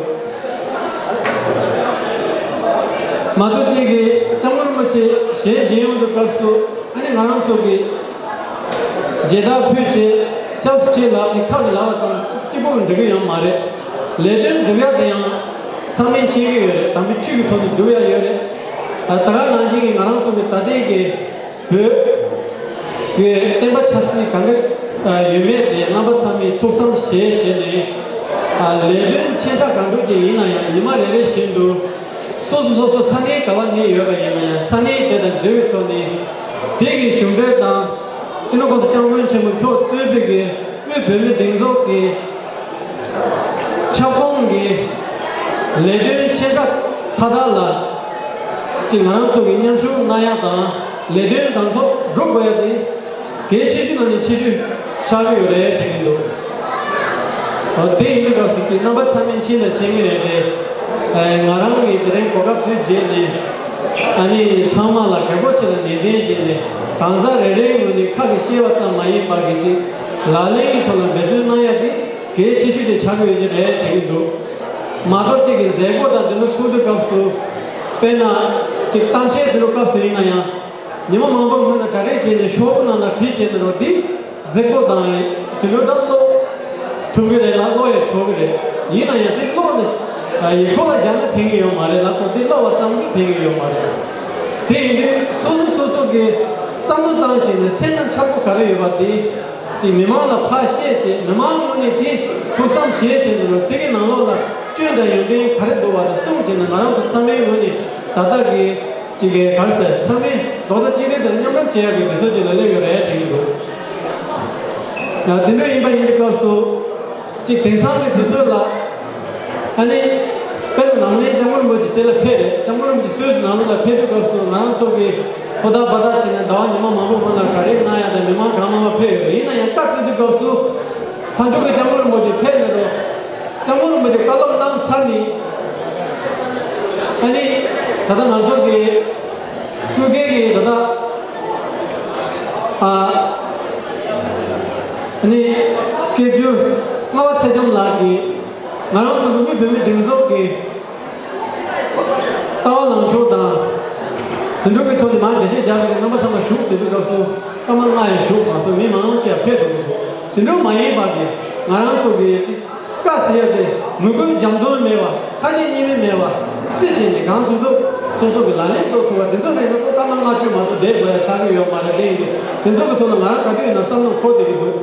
མ་གཏོགས་གཅིག་གིས་སྐྱབས་མགོན་རིན་པོ་ཆེ་ཞལ་མཇལ་ཡོང་དུས་སྐབས་སུ། ཨ་ནི་ང་རང་ཚོ་གིས་མཇལ་དར་ཕུལ་བྱས་སྐྱབས་སུ་མཆི་ལབ་ནས་ཁ་གིས་ལབ་པ་ཙམ་གཅིག་པོ་གིས་འགྲིག་གི་ཡོད་མ་རེད། ལས་དོན་སྒྲུབ་ཡ་དེ་ཡང་ཚང་མས་མཁྱེན་གྱི་ཡོད་རེད། དམ་པའི་ཆོས་ཀྱི་ཐོག་ནས་སྒྲུབ་ཡ་ཡོད་རེད། ད་ག་ནང་བཞིན་གྱི་ང་རང་ཚོ་གི་ད་ལྟའི་གི་བོད་ཀྱི་བསྟན་པ་ཆབ་སྲིད་ག་འདྲ་ཡོད་མེད་དེ་རྣམ་པ་ཚང་མས་ཐུགས་བསམ་བཞེས་བྱས་ནས། ལས་དོན་ཆེ་ཕྲ་གང་འདྲ་ཅིག་ཡིན་ན་ཡང་ཉི་མ་རེ་རེ་བཞིན་དུ། སོ་སོ་སོ་སོ་ས་གནས་ག་བ་གནས་ཡོད་པ་ཡིན་ན་ཡང་ས་གནས་དེ་དང་འབྲེལ་བའི་ཐོག་ནས་དེ་གི་གཞུང་འབྲེལ་དང་། སྤྱི་ནོར་༸གོང་ས་༸སྐྱབས་མགོན་ཆེན་པོ་མཆོག་གཙོས་པའི་གི་དབུས་བོད་མིའི་སྒྲིག་འཛུགས་ཀྱི་ཁྱབ་ཁོངས་ཀྱི་ལས་དོན་ཆེ་ཕྲ་མཐའ་དག་ལ་ཅིག་ང་རང་ཚོ་གི་མཉམ་ཞུགས་གནང་ཡ་དང་ལས་དོན་གང་ཐུབ་སྒྲུབ་དགོས་ཡ་དེ། གལ་ཆེ་ཤོས་ནང་ནས་ཆེ་ཤོས་ཆགས་ཀྱི་ཡོད་རེད་དྲན་གྱི་འདུག་ཨ། དེ་ཡིན་དུས་སྐབས་སུ་ཅིག་རྣམ་པ་ཚང་མས་མཁྱེན་དང་མཁྱེན་གྱི་རེད་དེ། ཨ། ང་རང་གིས་དེ་རིང་གོ་སྐབས་འདི་བརྗེད་ནས། ཨ་ནི་ཚང་མ་ལ་གལ་པོ་ཆེ་ལ་ནན་ཏན་བྱས་ནས་གང་ཟག་རེ་རེའི་ངོས་ནས་ཁ་གིས་བཤད་པ་ཙམ་མ་ཡིན་པ་གི་ཅིག་ལག་ལེན་གྱི་ཐོག་ལ་འབད་བརྩོན་གནང་ཡ་དེ་གལ་ཆེ་ཤོས་དེ་ཆགས་ཀྱི་ཡོད་ཀྱི་རེད་དྲན་གྱི་འདུག་མ་གཏོགས་ཅིག་གི་མཛད་སྒོ་དང་དེ་ཚོ་ཚུགས་དུས་སྐབས་སུ། དཔེར་ན་ཅིག་གཏམ་བཤད་དེ་ཚོ་སྐབས་སུ་ཡིན་ན་ཡང་། ཉི་མ་མང་པོ་སྔོན་ལ་གྲ་སྒྲིག་བྱས་ནས་ཤོག་བུ་ནང་ལ་བྲིས་བྱས་ནས་རོ། དེ་མཛད་སྒོ་དང་དེ་ལོ་ལྟར་ཀློག་ཐུབ་ཀྱི་རེད་ལ། ཀློག་ཡང་ཆོག་གི་རེད། ཡིན་ན་ཡང་དེ་ཀློག་ནས་ཡིག་ཐོག་ལ་སྦྱར་ན་ཕན་གྱི་ཡོད་མ་རེད་ལ། ཁོ་དེ་ཀློག་པ་ཙམ་གྱིས་ཕན་གྱི་ཡོད་མ་རེད། དེ་ཡིན་དུས་སོ་སོ་སོ་སོ་གི་བསམ་བློ་བཏང་བྱས་ནས་སེམས་ནང་འཆར་སྒོ་ག་རེ་ཡོད་པ་དེ་ཅིག་མི་མང་ལ་ཕར་བཤད་བྱས། མི་མང་ངོས་ནས་དེ་ཐུགས་བསམ་བཞེས་བྱས་ནས་རོ། དེ་གི་ནང་ལོགས་ལ་སྐྱོན་དང་ཡོན་ཏན་ག་རེ་འདུག་བ་དེ་གསུངས་བྱས་ནས་ང་རང་ཚོ་ཚང་མའི་ངོས་ནས་ད་ལྟ་གི་ཅིག་གི་ག་རེ་ཟེར། ཚང་མས་རྡོག་རྩ་གཅིག་སྒྲིལ་དང་མཉམ་རུབ་བྱེད་ཡག་གི་དུས་ཚོད་ཅིག་ལ་སླེབས་ཡོད་རེད་དྲན་གྱི་འདུག་ཨ། དེ་འདྲ་ཡིན་པ་ཡིན་དུས་སྐབས་སུ་ཅིག་དེང་སང་གི་དུས་ཚོད་ལ། ཨ་ནི་དཔེར་ན་ནམ་ནས་སྐྱབས་མགོན་རིན་པོ་ཆེ་དེ་ལ་ཕེབས་རེད། སྐྱབས་མགོན་རིན་པོ་ཆེ་སུད་སི་ནང་ལོགས་ལ་ཕེབས་དུས་སྐབས་སུ་ང་རང་ཚོ་གི་ཧོ་ད་བ་ད་བྱས་ནས་ཟླ་བ་ཉི་མ་མང་པོ་སྔོན་ལ་གྲ་སྒྲིག་གནང་ཡ་དང་མི་མང་གང་མང་མང་ཕེབས་ཡོད་རེད། ཡིན་ན་ཡང་བཀའ་བརྩི་དུས་སྐབས་སུ། མཐའ་མཇུག་གི་སྐྱབས་མགོན་རིན་པོ་ཆེ་ཕེབས་ནས་རོ། སྐྱབས་མགོན་རིན་པོ་ཆེ་བཀའ་སློབ་གནང་ཚར་ནས། ཨ་ནི་ད་ལྟ་ང་ཚོ་གི་སྐུ་སྒེར་གྱི་ད་ལྟ་ཨ་ཨ་ནི་སྐྱབས་རྗེ་རྔ་བ་ཚེ་རྒྱམ་ལགས་ཀྱིས་ང་རང་ཚོ་གི་དབུས་བོད་མིའི་སྒྲིག་འཛུགས་ཀྱི་ལྟ་བ་ལངས་ཕྱོགས་དང་། དེ་འདྲ་གི་ཐོག་ནས་མར་འགྲེལ་བཤད་རྒྱག་གི་རེད། རྣམ་པ་ཚང་མ་བཞུགས་ཟེར་དུས་སྐབས་སུ་སྐར་མ་ལྔ་ཡང་བཞུགས་མ་སོང་། མི་མང་ཆེ་བ་ཕེབས་འགྲོ་གི་འདུག་དེ་འདྲ་མ་ཡིན་པ་གི་ང་རང་ཚོ་གི་ཅིག་བཀའ་ཟེར་ཡ་དེ་མི་དགོས་འཇམ་དོན་མེད་པ། ཁ་ཞེ་གཉིས་མེད་མེད་པ། རྩེ་གཅིག་ནས་གང་ཐུབ་ཐུབ་སོ་སོ་གི་ལག་ལེན་གཏོང་ཐུབ་པ་དེ་ཚོ་མེད་ན་ཁོ་སྐར་མ་ལྔ་བཅུ་མ་གཏོགས་བསྡད་དགོས་ཡ་ཆགས་ཀྱི་ཡོད་མ་རེད། དེ་ཡིན་དུས་དེ་ཚོ་གི་ཐོག་ལ་ང་རང་ག་དུས་ཡིན་ན་བསམ་བློ་འཁོར་བསྡད་ཀྱི་འདུག་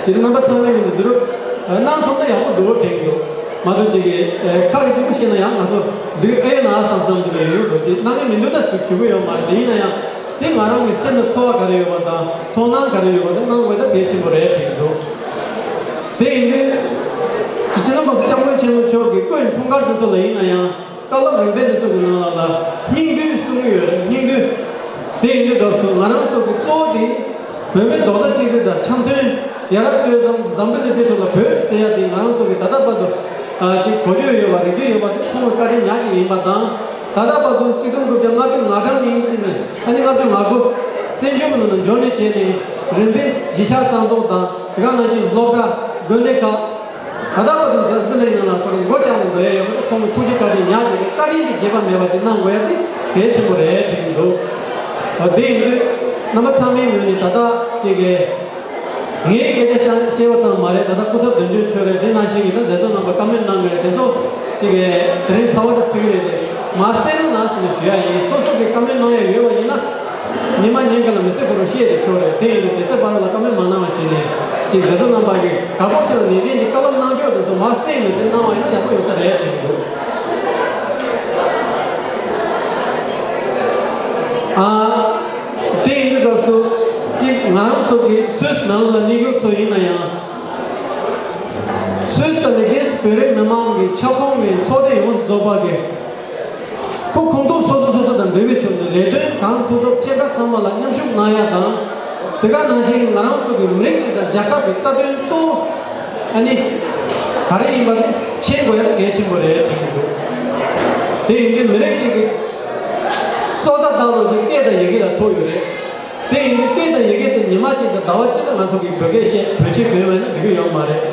དེ་རྣམ་པ་ཚང་མས་ཡིན་དུས་འདི་རུ་གནང་ཐུབ་ན་ཡག་པོ་འདུག་དྲན་གྱི་འདུག་མ་གཏོགས་ཅིག་གི་ཁ་གི་གཅིག་པུ་བཤད་ན་ཡང་ང་ཚོ་འགྲིག་ཨེ་ན་བསམ་བསམ་འདུག་ཡོད་འདུག་དེ་གནང་གི་མི་འདུག་ན་ཟེར་ཞུ་གི་ཡོད་མ་རེད། དེ་ཡིན་ན་ཡང་ དེ་ང་རང་གི་སེམས་ལ་ཚོར་བ་ག་རེ་ཡོད་པ་དང་མཐོང་སྣང་ག་རེ་ཡོད་པ་དེ་གནང་དགོས་ད་གལ་ཆེན་པོ་རེད་དྲན་གྱི་འདུག་དེ་ཡིན་དུས། སྤྱི་ནོར་༸གོང་ས་༸སྐྱབས་མགོན་ཆེན་པོ་མཆོག་གི་སྐུའི་འཁྲུངས་སྐར་དེ་ཚོ་ལ་ཡིན་ན་ཡང་བཀའ་སློབ་རིམ་པ་དེ་ཚོ་གི་ནང་ལ་ལ་སྙིང་བསྡུས་གསུང་གི་ཡོད་རེད། སྙིང་བསྡུས། དེ་ཡིན་དུས་སྐབས་སུ་ང་རང་ཚོ་གི་གཙོ་བོ་དེ་བོད་མི་རྡོག་རྩ་གཅིག་སྒྲིལ་དང་འཆམ་མཐུན། ཡ་རབས་སྤྲོས་བཟང་འཛམ་བུ་གླིང་འདི་ཐོག་ལ་བོད་ཟེར་ཡ་དེ་ང་རང་ཚོ་གི་ད་ལྟ་བར་དུ་ཨ་ཅིག་གོ་རྒྱུ་ཡོད་པ་རིག་རྒྱུ་ཡོད་པ་དེ་ཁོང་གི་བཀའ་དྲིན་ཉག་གཅིག་ཡིན་པ་དང་། ད་ལྟ་བར་དུ་གཅིག་སྟོང་དགུ་བརྒྱ་ལྔ་བཅུ་ང་གྲངས་ནས་བརྩིས་ནས་ཨ་ནི་ལྔ་བཅུ་ང་དགུ་བཙན་བྱོལ་གྱི་ནང་ནས་འབྱོར་ནས་བྱས་ནས་རིམ་པས་གཞིས་ཆགས་གཙང་བཙོག་དང་དེ་ག་ནང་བཞིན་སློབ་གྲྭ་དགོན་སྡེ་ཁག་ད་ལྟ་བར་དུ་འཛམ་བུ་གླིང་ནང་ལ་ཁོ་རང་མགོ་བཅག་ནས་འགྲོ་ཡ་ཡོད་པ་དེ་ཁོང་གི་ཐུགས་རྗེ་བཀའ་དྲིན་ཉག་གཅིག་རེད། བཀའ་དྲིན་གྱི་བརྗེད་པ་མེད་པ་ཅིག་གནང་དགོས་ཡ་དེ་གལ་ཆེན་པོ་རེད་དྲན་གྱི་འདུག་འོ་དེ་ཡིན་དུས་རྣམ་པ་ཚང་མའི་ངོས་ནས་ད་ལྟ་ཅིག་གི་ངའི་སྐད་ཆ་བཤད་པ་ཙམ་མ་རེད། ད་ལྟ་སྐུ་ཚབ་དོན་གཅོད་མཆོག་རེད། དེ་ནང་བཞིན་གྱི་ད་མཛད་གཙོ་རྣམ་པ་བཀའ་མོལ་གནང་གི་རེད། དེ་ཚོ་ཅིག་གི་དེ་རིང་ཚ་བ་དེ་ཚིག་གི་རེད་དེ་མ་གསན་རོགས་གནང་ཟེར་ནས་ཞུ་ཡ་ཡིན། སོ་སོ་གི་བཀའ་མོལ་གནང་ཡ་ཡོད་པ་ཡིན་ན། ཉི་མ་ཉིན་གང་ལ་མི་ཚེ་ཁོ་རང་བཤད་དེ་ཆོག་རེད། དེ་ཡིན་དུས་དེ་ཚེ་བར་ལ་བཀའ་མོལ་མ་གནང་བ་བྱས་ནས་ཅིག་མཛད་གཙོ་རྣམ་པ་གིས་དགའ་པོ་ཆེ་ལ་ནན་ཏན་གྱིས་བཀའ་སློབ་གནང་ཕྱོགས་དེ་ཚོ་མ་གསན་ནས་དེ་གནང་བ་ཡིན་ན་ཡག་པོ་ཡོང་ས་རེད་དྲན་གྱི་འདུག་ཨ། དེ་ཡིན་དུས་སྐབས་སུ་ཅིག་ང་རང་ཚོ་གི་སུད་སི་ནང་ལ་གནས་མཁན་ཚོ་ཡིན་ན་ཡང་། སུད་སི་ལ་ལས་ཀྱི་བོད་རིགས་མི་མང་གི་ཁྱབ་ཁོངས་ཀྱི་ཚོགས་སྡེ་ཡོངས་སུ་རྫོགས་པ་གི་ཁོ་ཁོང་ཚོ་སོ་སོ་སོ་སོ་དང་འབྲེལ་བའི་ཕྱོགས་ནས་ལས་དོན་གང་ཐུབ་ཐུབ་ཁྱེད་རང་ཚང་མ་ལ་མཉམ་ཞུགས་གནང་ཡ་དང་། དེ་ག་ནང་བཞིན་ང་རང་ཚོ་གི་མི་རིགས་གཅིག་དང་རྒྱལ་ཁབ་ཀྱི་རྩ་དོན་གཙོ་བོ་ཨ་ནི་ག་རེ་ཡིན་པ་དེ་མཁྱེན་དགོས་ཡ་དེ་གལ་ཆེན་པོ་རེད་དྲན་གྱི་འདུག་དེ་ཡིན་དུས་མི་རིགས་གཅིག་གི་སྲོག་རྩ་བཏང་རོགས་ཀྱི་སྐད་དང་ཡི་གེ་ལ་ཐོགས་ཡོད་རེད། དེ་ཡིན་དུས་སྐད་དང་ཡི་གེ་དེ་ཉི་མ་གཅིག་དང་ཟླ་བ་གཅིག་ལ་ང་ཚོ་གིས་བོད་སྐད་བཤད་བོད་ཆས་གོན་བས་ན་འགྲིག་གི་ཡོད་མ་རེད།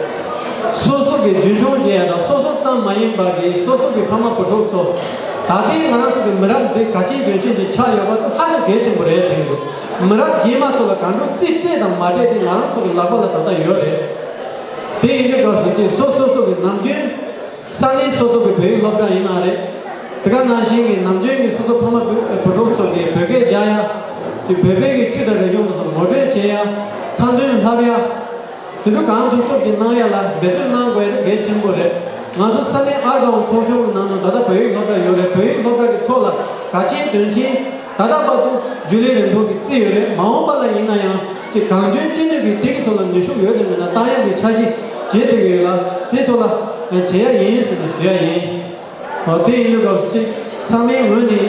སོ་སོ་གི་རྒྱུན་འཁྱོངས་བྱེད་ཡ་དང་སོ་སོ་ཙམ་མ་ཡིན་པ་གི་སོ་སོ་གི་ཕ་མ་བུ་ཕྲུག་ཚོ། ད་ལྟའི་ང་རང་ཚོ་གི་མི་རབས་འདི་གལ་ཆེན་དོན་ཆེན་ཅིག་ཆགས་ཡོད་པ་དེ་ཧ་ཅང་གལ་ཆེན་པོ་རེད་དྲན་གྱི་འདུག་མི་རབས་རྗེས་མ་ཚོ་ལ་གང་འདྲ་རྩིས་སྤྲད་དང་མ་སྤྲད་དེ་ང་རང་ཚོ་གི་ལག་པ་ལ་ད་ལྟ་ཡོད་རེད། དེ་ཡིན་དུས་སྐབས་སུ་ཅིག་སོ་སོ་སོ་གི་ནམ་རྒྱུན་ས་གནས་སོ་སོ་གི་བོད་ཡིག་སློབ་གྲྭ་ཡིན་ན་རེད། དེ་ག་ནང་བཞིན་གྱི་ནམ་རྒྱུན་གྱི་སོ་སོ་ཕ་མ་བུ་བུ་ཕྲུག་ཚོ་གིས་བོད་སྐད་རྒྱག་ཡ། དེ་བོད་པའི་གི་ཆོས་དང་རིག་གཞུང་ལ་སོགས་ངོ་སྤྲོད་བྱེད་ཡ། ཁ་འདོན་ལྷབ་ཡ། དེ་འདྲ་གང་ཐུབ་ཐུབ་ཀྱིས་གནང་ཡ་ལ་འབད་བརྩོན་གནང་དགོས་ཡ་དེ་གལ་ཆེན་པོ་རེད། ང་ཚོ་ས་གནས་ཨར་དང་ཚོགས་ཆུང་གི་ནང་ན་ད་ལྟ་བོད་ཡིག་སློབ་གྲྭ་ཡོད་རེད། བོད་ཡིག་སློབ་གྲྭ་གི་ཐོག་ལ་གལ་ཆེན་དོན་ཆེན། ད་ལྟ་བར་དུ་རྒྱུན་ལས་རིང་ཐུང་གིས་བརྩིས་ཡོད་རེད། མ་འོངས་པ་ལ་ཡིན་ན་ཡང་ཅིག་གང་འཇོན་ཅི་ནུས་ཀྱིས་དེ་གི་ཐོག་ལ་ནུས་ཤུགས་ཡོད་དེ་མེད་ན་བཏང་ཡག་གི་འཆར་གཞི་བྱེད་བསྡད་ཀྱི་ཡོད་ལ། དེའི་ཐོག་ལ་བྱེད་ཡག་ཡིན་ཟེར་ནས་ཞུ་ཡག་ཡིན། འོ་དེ་ཡིན་དུས་སྐབས་སུ་ཅིག་ཚང་མའི་ངོས་ནས་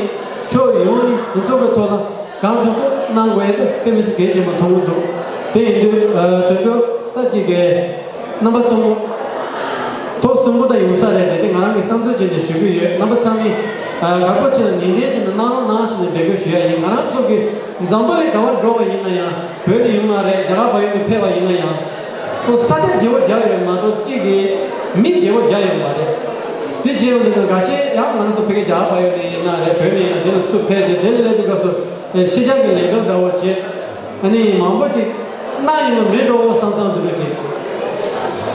ཕྱོགས་ཡོངས་ནས་འདི་ཚོ་གི་ཐོག་ལ་གང་ཐུབ་ཐུབ་གནང་དགོས་ཡག་དེ་དཔེ་མི་སྲིད་གལ་ཆེན་པོ་མཐོང་གི་འདུག་དེ་ཡིན་དུས་དོན་གྲུབ་ད་ཅིག་གི་རྣམ་པ་ཚོ་ཐོག་གསུམ་པོ་ད་ཡོང་ས་རེད་དེ། དེ་ང་རང་གི་བསམ་ཚུལ་བྱས་ནས་ཞུ་གི་ཡོད། རྣམ་པ་ཚང་མས་དགའ་པོ་བྱས་ནས་ནན་ཏན་བྱས་ནས་གནང་རོགས་གནང་ཟེར་ནས་འབོད་སྐུལ་ཞུ་ཡག་ཡིན། ང་རང་ཚོ་གི་འཛམ་བུ་གླིང་ག་བར་འགྲོ་བ་ཡིན་ན་ཡང་། བོད་ནས་ཡོང་ན་རེད། རྒྱ་གར་བལ་ཡུལ་ནས་ཕེབས་པ་ཡིན་ན་ཡང་། ཁོ་ས་ཆ་བརྗེ་བོ་རྒྱག་ཡོད་མ་གཏོགས་གཅིག་གིས་མི་བརྗེ་བོ་རྒྱག་ཡོད་མ་རེད། དེ་བྱས་ཡོང་དུས་ཀྱང་འགའ་ཤས་ཡང་ང་ཚོ་ཕ་གི་རྒྱ་གར་བལ་ཡུལ་ནས་ཡིན་ན་རེད། བོད་ནས་ཡིན་ན་དེ་ལ་ཚུར་ཕེབས་ཏེ་དེ་ལ་སླེབས་དུས་སྐབས་སུ་ཕྱི་རྒྱལ་གྱི་ལས་དོན་འདྲ་བོ་བྱེད། ཨ་ནི་མང་པོ་ཅིག་གནང་ཡོང་གི་མེད་འགྲོ་བསམ་བསམ་དེ་འདྲ་ཅིག་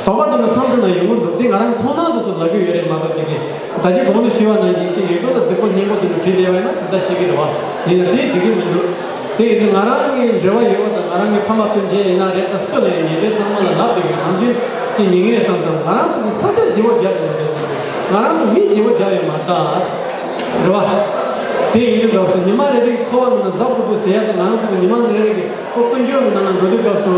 དོགས་པ་དེ་འདྲ་མཚམས་མཚམས་ན་ཡོང་གི་འདུག་དེ་ང་རང་མཐོང་སྣང་དུ་ཚུར་ལབ་ཀྱི་ཡོད་རེད་མ་གཏོགས་དེ་གི་ད་ཅི་གོང་དུ་ཞུས་པ་ནང་བཞིན་ཅིག་ཡོད་དོ་ལ་རྫིག་པོ་སྙན་པོ་དེ་འདྲ་བྲིས་བསྡད་པ་ཡིན་ན་དེ་ལྟར་ཤེས་ཀྱི་རེད་བ། ཡིན་ན་དེ་འགྲིག་གི་མི་འདུག་དེ་ཡིན་དུས་ང་རང་གི་འབྲེལ་བ་ཡོད་པ་དང་ང་རང་གི་ཕ་མ་སྤུན་མཆེད་ཡིན་ན་རེད། ད་སུ་ལ་ཡང་ཉེ་འབྲེལ་ཚང་མ་ལ་ལབ་བསྡད་ཡོད། ནམ་རྒྱུན་ཅིག་ཉན་གྱི་རེད་བསམ་བསམ། ང་རང་ཚོ་གི་ས་ཆ་བརྗེ་བོ་རྒྱག་གི་མ་རེད། ང་རང་ཚོ་མི་བརྗེ་བོ་རྒྱག་ཡོད་མ་རེད་ད། རེད་བ། དེ་ཡིན་དུས་སྐབས་སུ་ཉི་མ་རེ་རེ་གི་འཚོ་བ་ནང་ན་གཟབ་གཟབ་པོ་ཟེར་ཡ་དེ་ང་རང་ཚོ་གི་ཉི་མ་རེ་རེ་གི་ཁོ་ཀུན་སྤྱོད་ཀྱི་ནང་ན་འགྲོ་དུས་སྐབས་སུ།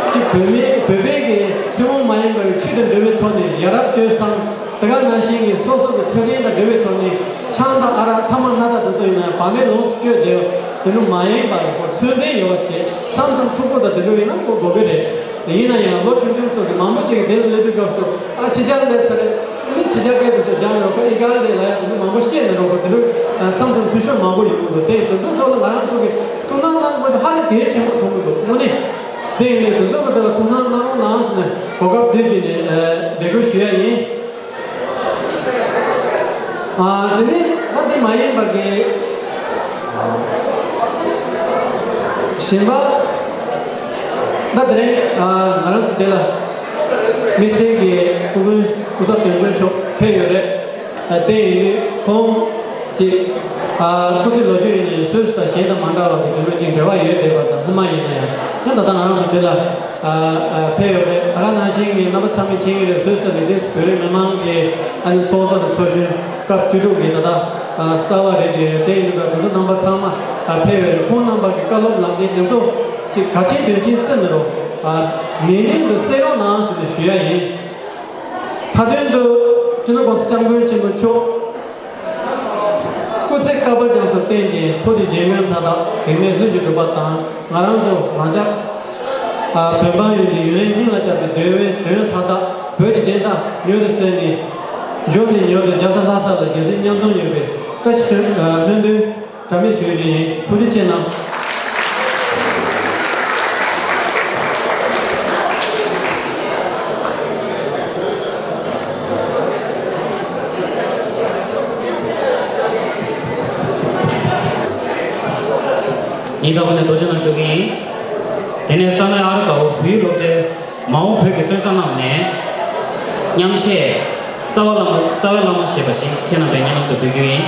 གཅིག་བོད་མི་བོད་པའི་གི་ཐུན་མོང་མ་ཡིན་པའི་ཆོས་དང་འབྲེལ་བའི་ཐོག་ནས་ཡ་རབས་སྤྱོད་བཟང་། དེ་ག་ནང་བཞིན་གྱི་སོ་སོ་གི་འཕྲོད་བསྟེན་དང་འབྲེལ་བའི་ཐོག་ནས་ཆང་དང་ཨ་རག་ཐ་མག་སྣ་ཐག་དེ་ཚོ་ཡིན་ན་ཡང་བག་མེད་ལོངས་སུ་སྤྱོད་བསྡད་དེ་འདྲ་མ་ཡིན་པར་ཁོ་ཚོད་འཛིན་ཡོད་པ་བྱས། མཚམས་མཚམས་ཐུག་པོ་དང་དེ་འདྲ་ཡིན་ན་ཁོ་དགོས་ཀྱི་རེད། དེ་ཡིན་ན་ཡང་ལོ་ཆུང་ཆུང་ཚོ་གི་མང་པོ་ཅིག་གིས་དེ་ལ་སླེབས་དུས་སྐབས་སུ་ཨ་ཕྱི་རྒྱལ་སླེབས་ཚར་རེད། ཨ་ནི་ཕྱི་རྒྱལ་སྐད་དེ་ཚོ་སྦྱང་ནས་རོགས་ཁོ་ཨི་ག་ལ་ལས་ལ་ཡང་དེ་འདྲ་མང་པོ་ཤེས་ནས་རོགས་ཁོ་དེ་འདྲ་མཚམས་མཚམས་འཐུས་ཤོར་མང་པོ་ཡོང་གི་འདུག་དེ་དེ་ཚོ་ཐོག་ལ་ང་རང་ཚོ་གི་ཐུགས་སྣང་གནང་དགོས་དེ་ཧ་ཅང་གལ་ཆེན་པོ་མཐོང་གི་འདུག་དངོས་གནས། དེ་ཡིན་དུས་དེ་ཚོ་གི་དེ་ལ་ཐུགས་སྣང་གནང་རོགས་གནང་ཟེར་ནས་གོ་སྐབས་དེ་བརྒྱུད་ནས་འབོད་སྐུལ་ཞུ་ཡ་ཡིན། ཨ། དེ་ནས་ད་དེ་མ་ཡིན་པ་གི་གཞན་པ་ད་དེ་རིང་ཨ་ང་རང་ཚོ་དེ་ལ་དམིགས་བསལ་གྱི་སྐུ་མགྲོན་སྐུ་ཚབ་དོན་གཅོད་མཆོག་ཕེབས་ཡོད་རེད། ཨ། དེ་ཡིན་དུས་ཁོང་ཅིག་ཨ་སྐུ་ཚེ་ལོ་རྒྱུས་ཡིན་ནའི་སུད་སི་དང་གཞན་དང་མ་འདྲ་བ་གི་དེ་འདྲ་ཅིག་འབྲེལ་བ་ཡོད་བསྡད་པ་དང་སྔོན་མ་ཡིན་ན་ཡང་ཡང་ད་ལྟ་ང་རང་ཚོ་དེ་ལ་ཨ་ཨ་ཕེབས་ཡོད་རེད། ད་ག་ནང་བཞིན་གྱི་རྣམ་པ་ཚང་མས་མཁྱེན་གྱི་རེད། སུད་སི་དང་ལི་ཏེས་བོད་རིགས་མི་མང་གི་ཨ་ནི་ཚོགས་གཙོ་དང་ཚོགས་གཞོན་སྐབས་བཅུ་དྲུག་གི་ད་ལྟ་ གསར་བ་རེད་དེ་རེད། དེ་ཡིན་དུས་ད་དེ་ཚོ་རྣམ་པ་ཚང་མ་ཕེབས་པའི་རེད། ཁོང་རྣམ་པ་གི་བཀའ་སློབ་ལམ་སྟོན་དེ་ཚོ་ཅིག་ག་ཆེ་དོན་ཆེན་བརྩི་མི་རུང་། ནན་ཏན་དུ་གསན་རོགས་གནང་ཟེར་ནས་ཞུ་ཡ་ཡིན། མཐའ་དོན་དུ་སྤྱི་ནོར་༸གོང་ས་༸སྐྱབས་མགོན་ཆེན་པོ་མཆོག་སྐུ་ཚེ་བསྐལ་པ་རྒྱ་མཚོར་བརྟན་ཅིང་། ཐུགས་རྗེ་རྗེ་དབོན་མཐའ་དག་གེགས་མེད་ལྷུན་གྱིས་གྲུབ་པ་དང་། ང་རང་ཚོ་རང་ཅག་བོད་འབངས་ཡོངས་ཀྱི་ཡུན་རིང་སྙིང་ལ་བཅངས་པའི་འདོད་པའི་དོན་མཐའ་དག་བོད་ཀྱི་བདེན་མཐའ་མྱུར་དུ་གསལ་ནས། མགྱོགས་ནས་མྱུར་དུ་རྒྱལ་ས་ལྷ་ས་ལ་རྒྱལ་སྲིད་མཉམ་འཛོམས་ཡོང་བའི་བཀྲ་ཤིས་སྨོན་འདུན་གྲངས་མེད་ཞུ་རྒྱུ་ཡིན། ཐུགས་རྗེ་ཆེ་གནང་། ཉིན་ཐོག་ནས་ཐུགས་རྗེ་གནང་ཞུ་གི་ཡིན། དེ་ནས་ས་གནས་ཨ་རི་དྭགས་པོ་བོད་ཡིག་སློབ་གྲྭའི་མ་འོངས་བོད་ཀྱི་སོན་རྩ་རྣམས་ནས་སྙན་ཆ་རྩ་བའི་བླ་མ། རྩ་བའི་བླ་མ་ཞེས་པ་ཞིག་ཁྱེད་རྣམ་པས་སྙན་སྒྲོན་དུ་འབུལ་རྒྱུ་ཡིན།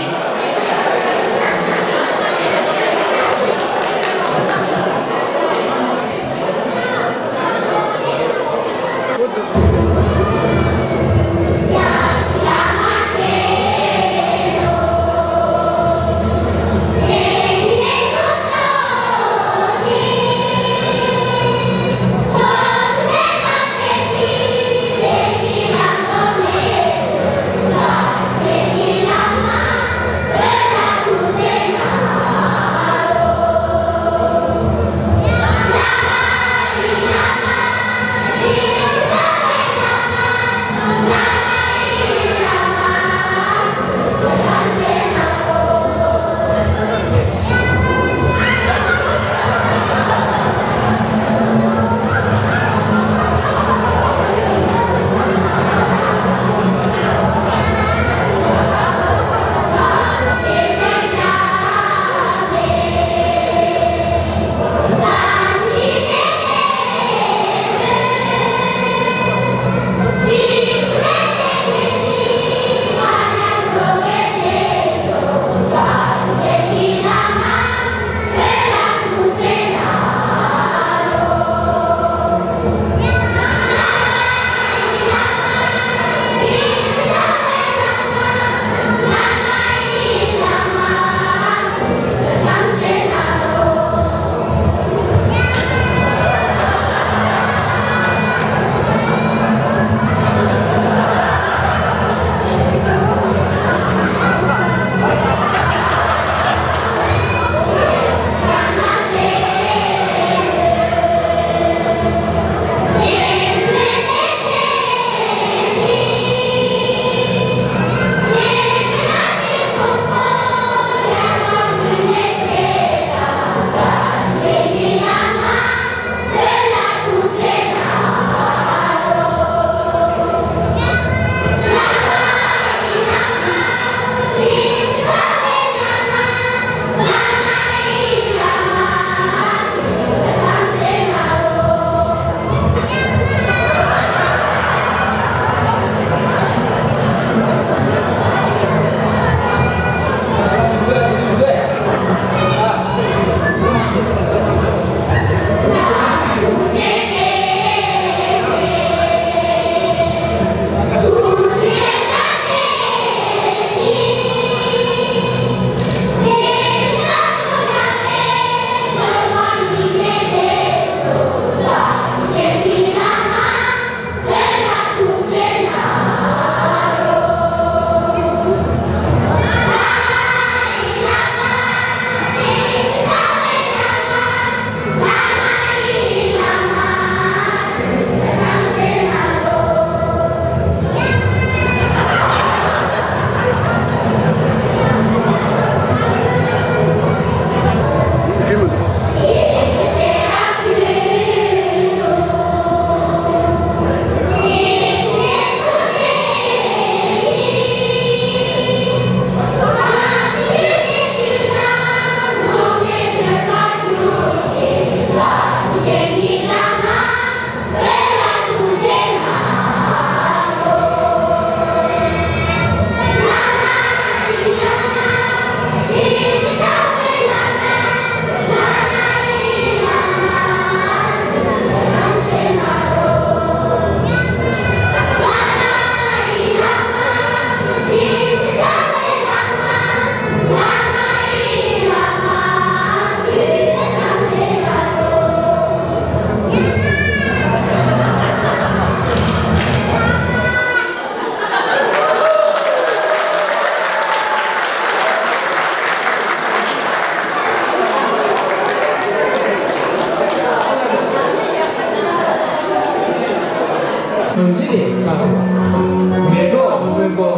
ལྗོངས་འདི་ལས་དཀར་བ། མེ་ཏོག་སྔོན་པོ།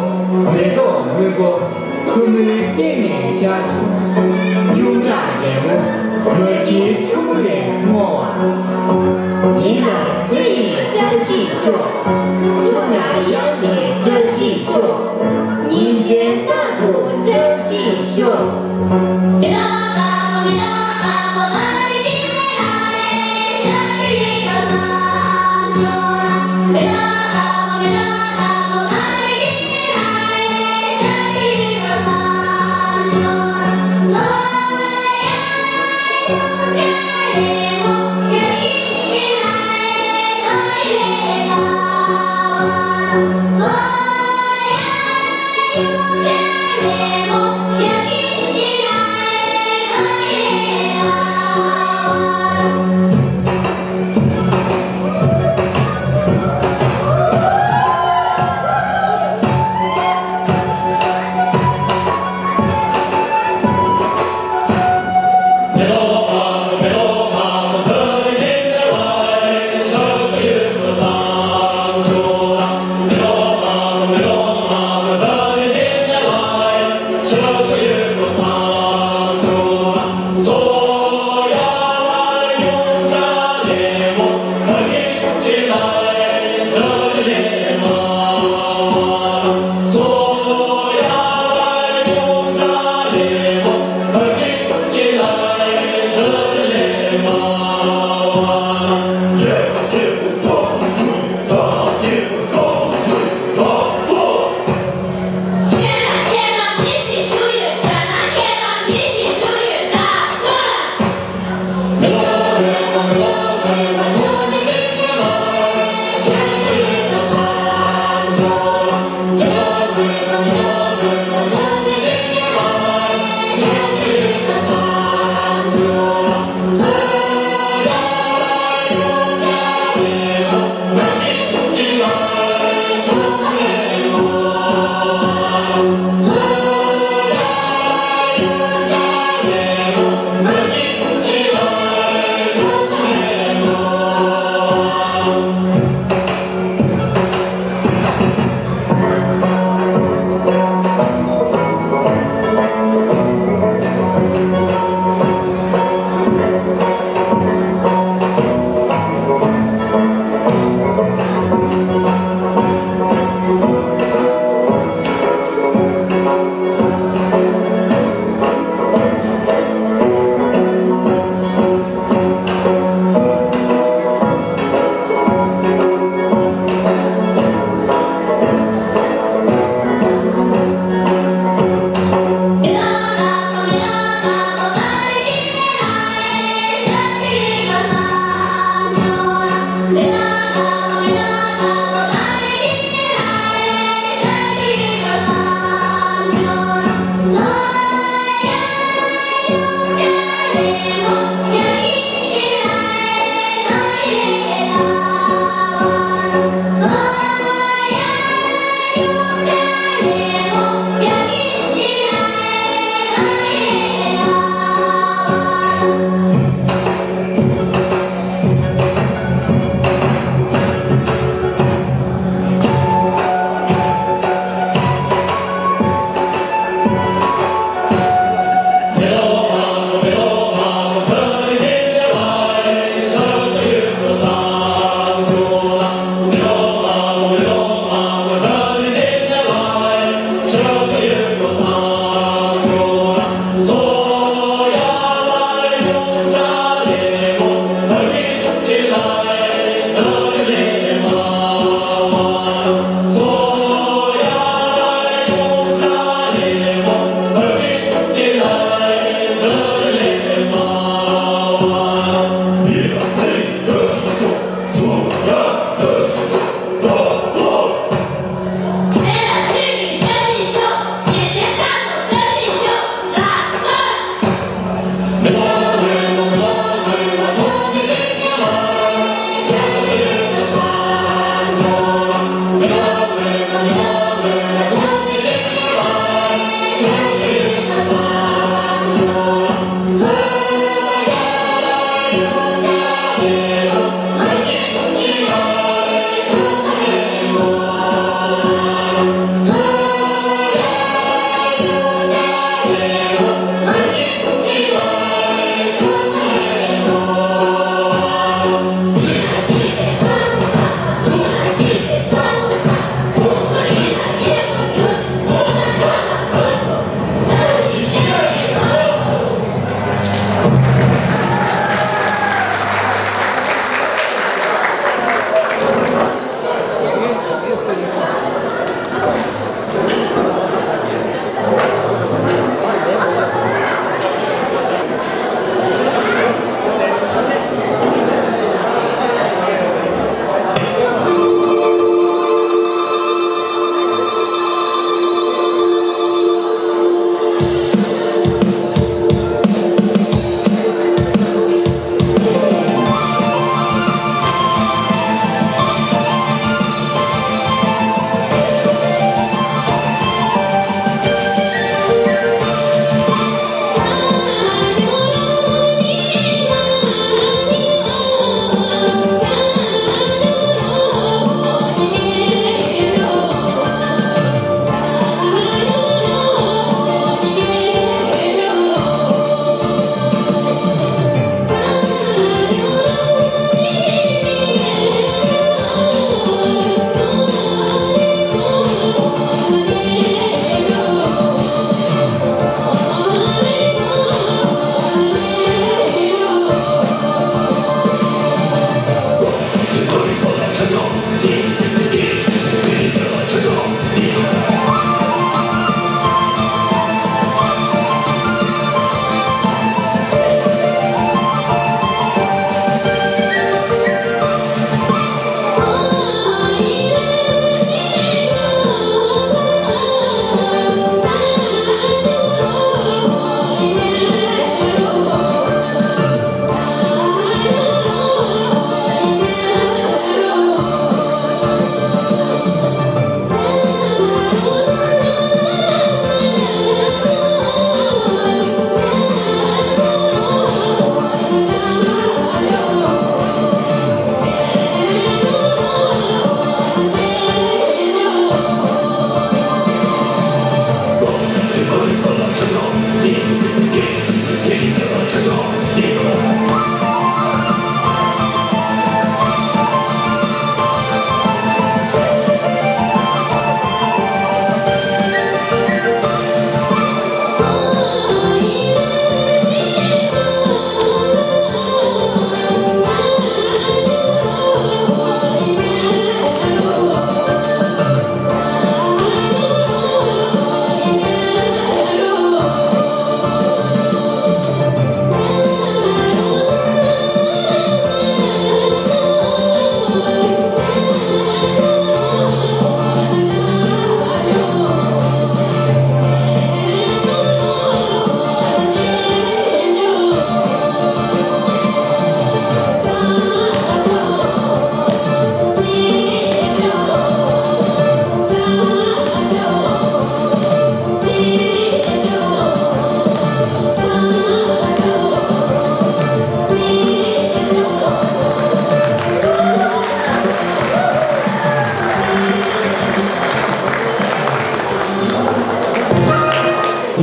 མེ་ཏོག་སྔོན་པོ། ཆུ་མོའི་སྟེང་ནས་ཤར་བྱུང་། གཡུ་སྦྲང་ལེབ་མོ། ནོར་གྱི་ཆུ་བོ་ལས་སྔོ་བ། ཉིན་ལ་ཚེ་ཡི་བཀྲ་ཤིས་ཤོག། ཆུ་ལ་གཡང་གི་བཀྲ་ཤིས་ཤོག། ཉིན་མཚན་རྟག་ཏུ་བཀྲ་ཤིས་ཤོག།